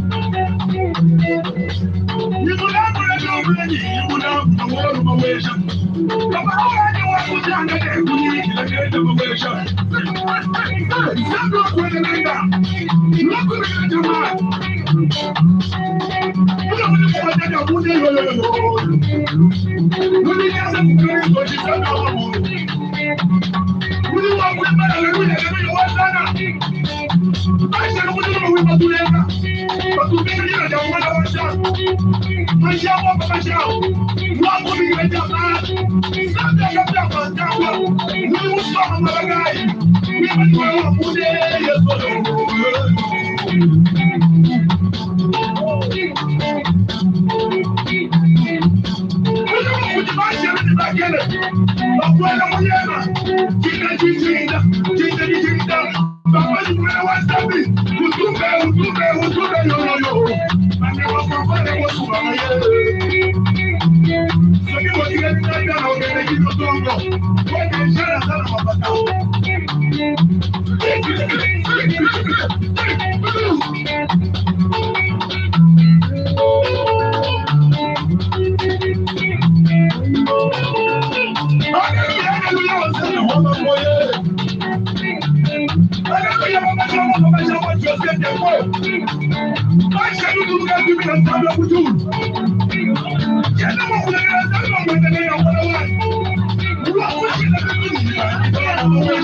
Alléluia.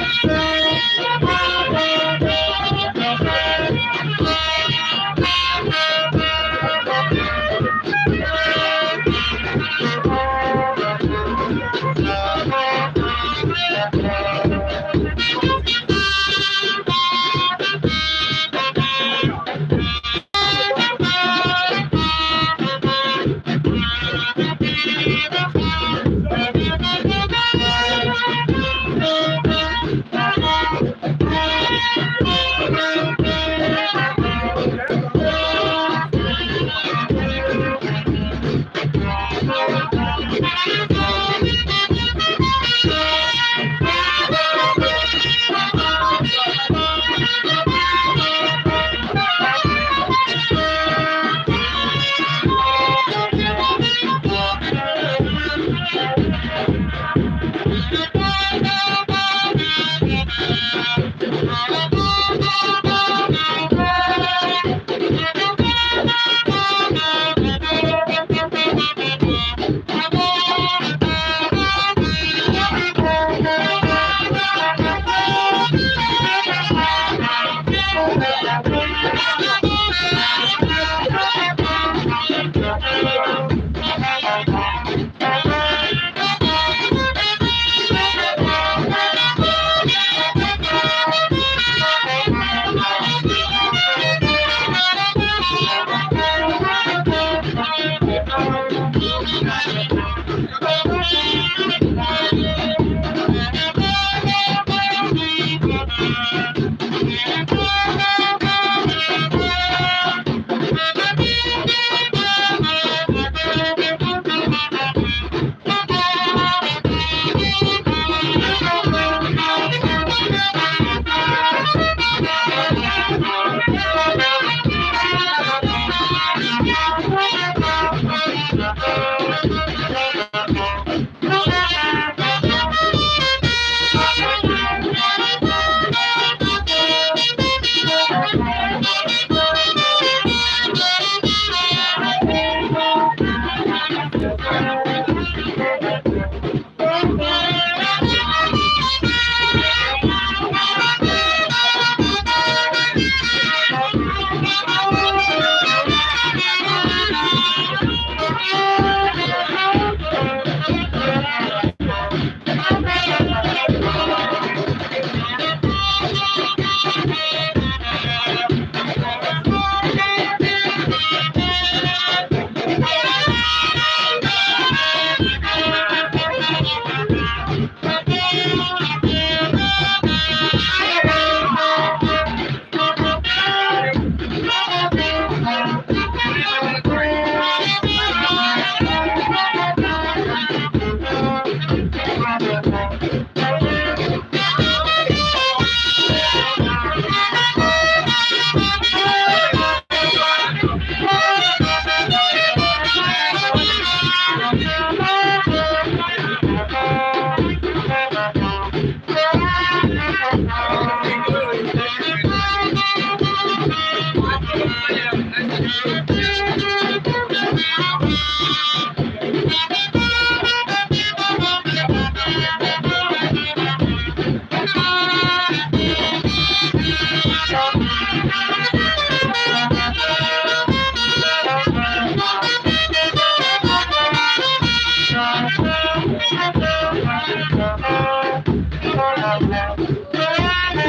Thank you.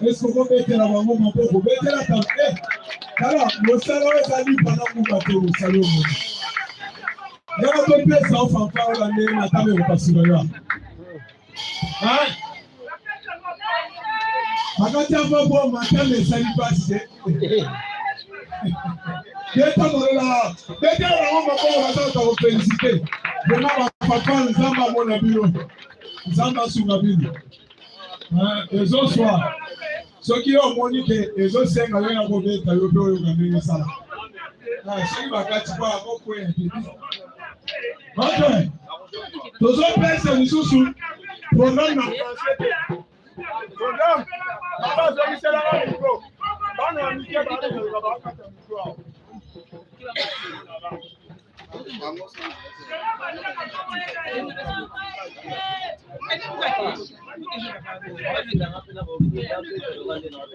Est-ce que betela bango maboko betela ta eh tala mosala oyo ezali mpana nguba te mosala oyo moni yaka topesa o fanfare oyo ndenge matama ekopasuka yo bakati ya moko matama esali mpasi te beta molola betela bango maboko bazalaka kofelisite vraimen bapapa nzambe amona bino nzambe asunga bino ezoswa soki yo omoni ke ezosenga yo ya kobeta yo mpe oyoka ndenge esala soki bakati mpo akokweya te. Ok, tozopesa lisusu programme na français te. Programme baba azongiselaka mikro, bana ya mike bazoka bakata mikro awa.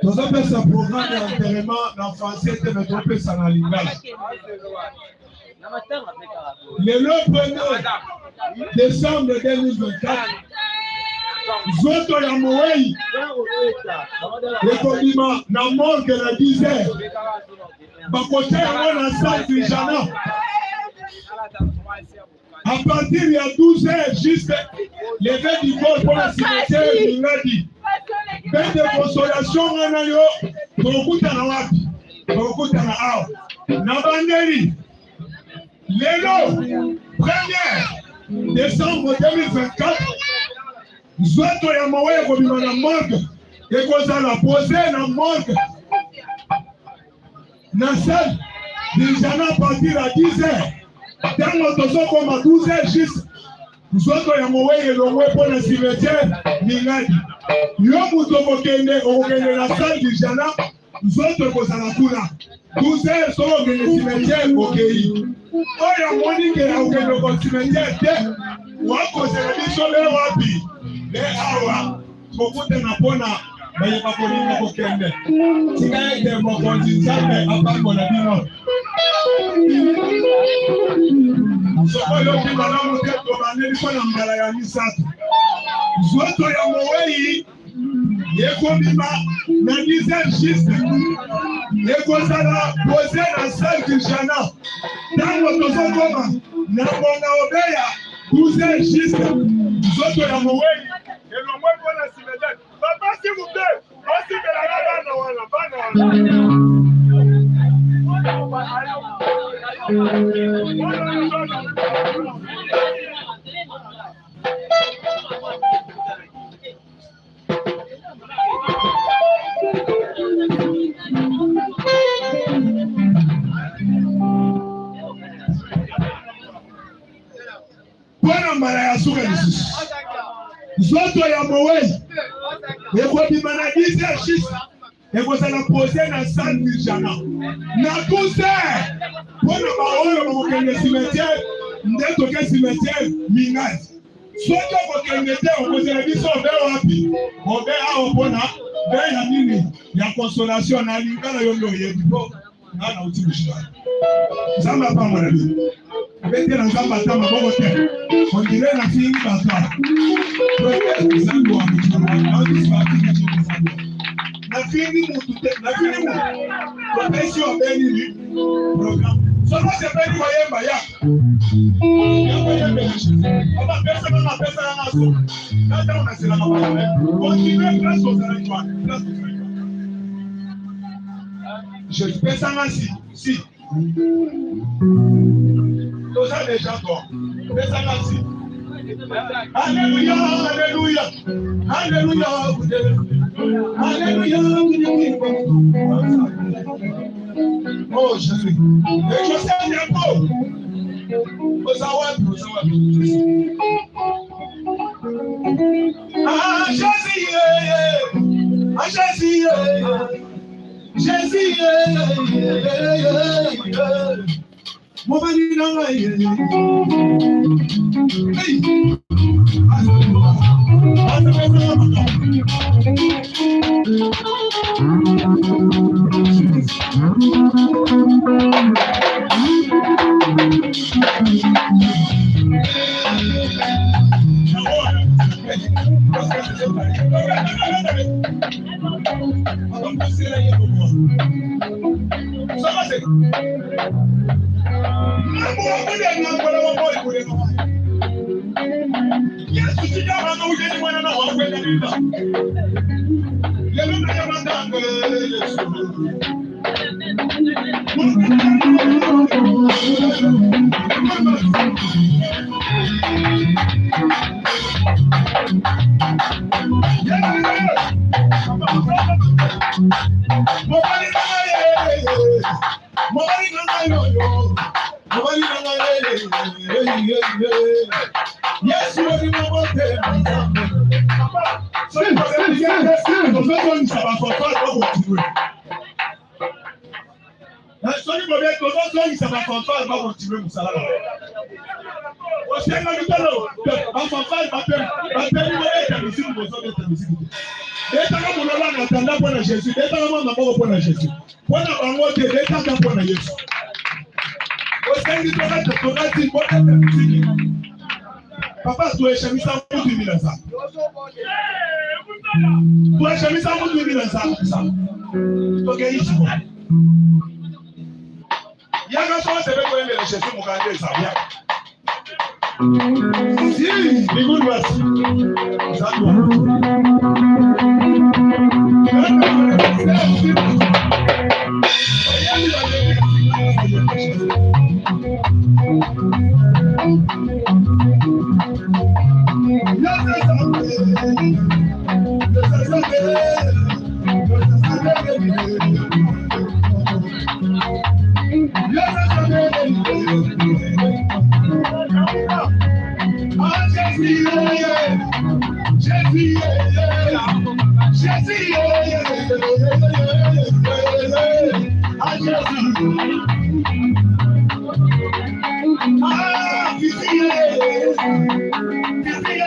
Tozopesa programme ya enterrement na français te, mais topesa na lingala. Lelo 1er décembre 2024, nzoto ya mowei ekobima na morgue na 10 heures, bakotia yango na salle Trijana à partir ya 12 heures jusque leve du corps mpo na cimetière Lingadi. Bain de consolation nga na yo tokokutana wapi? Tokokutana awa na bandeli lelo 1er décembre 2024. Nzoto ya mawa ekobima na morgue, ekozala pose na morgue na salle. Dijana partir à 10 heures. Ntango tozokoma 12 heures juste nzoto ya mowei elongwe mpo na cimetière Mingadi. Yo moto okokende okokende na salle Dijana, nzoto ekozala kuna 12 heures. Soki okende cimetière okei, oyo amoni ke okende ko cimetière te, wakozela biso be wapi be awa kokutana mpona baye bakolinga kokende. Tika ete Mokonzi Nzambe apambola bino. Soki oyoki malamu te, tobandeli mpo na mbala ya misato. Nzoto ya mowei ekobima na 10 heures juste, ekozala pose na salle du jana. Ntango tozokoma na ngonga obeya 12 heures juste, nzoto ya mowei elongwe mpo na cimetière. Papa, s'il vous plaît, basimbelaka bana wana, bana wana. Mpo na mbala ya suka lisusu, nzoto ya mowei ekobima na 10 heures juste, ekozala pose na salle Mirjana na 12 heures mpo na baoyo bakokende cimetière. Nde toke cimetière Mingadi. Soki okokende te, okozela biso obe wapi? Obe awa mpona be ya nini? Ya consolation na lingala. Yo nde oyebi po nga nauti mosika. Nzambe apambola bino. Betela Nzambe ata maboko te, ondire nafingi bato. Nzambe wa nafingi mutu te, nafingi mutu. Topesi yo be nini? Programme. Soki osepeli koyemba, ya yakoyembela. Papa, pesaka nga, pesaka nga. So na ntango nazelaka bato, continue place ozalaki wana, place ozalaki wana. Je pesanga si si toza deja bon, pesanga si. Alléluia, alléluia, alléluia, alléluia. Oh Jésus! Et je sais bientôt. Oza wapi? Oza wapi? Ah Jésus, yeah, ah Jésus, yeah. Jésus, yeah, yeah, yeah. Mobali na ngai. Hey. Mobali na ngai oyo, mobali na ngai, Yesu olinga motema. Nzambe, tozozongisa bafanfare, bakontinue. Soki bobe, tozozongisa bafanfare, bakontinue mosala. Osengaki tolo bafanfare bapemi, bobeta misiki, bozobeta misiki te. Betaka molola na tanda mpo na Jésus, betaka mwa maboko mpo na Jésus, mpo na bango te, betaka mpo na Yesu. Osengi tokati, tokati, bobeta misiki. Papa, toeshamisa mutu bila Nzambe, toeshamisa mutu bila Nzambe. Tokei sikoyo, yaka. Soko sebe koyembela Jésus, mokanda eza, yaka. Si bigudi basi Nzambe. Ah, Fifi, Fifi,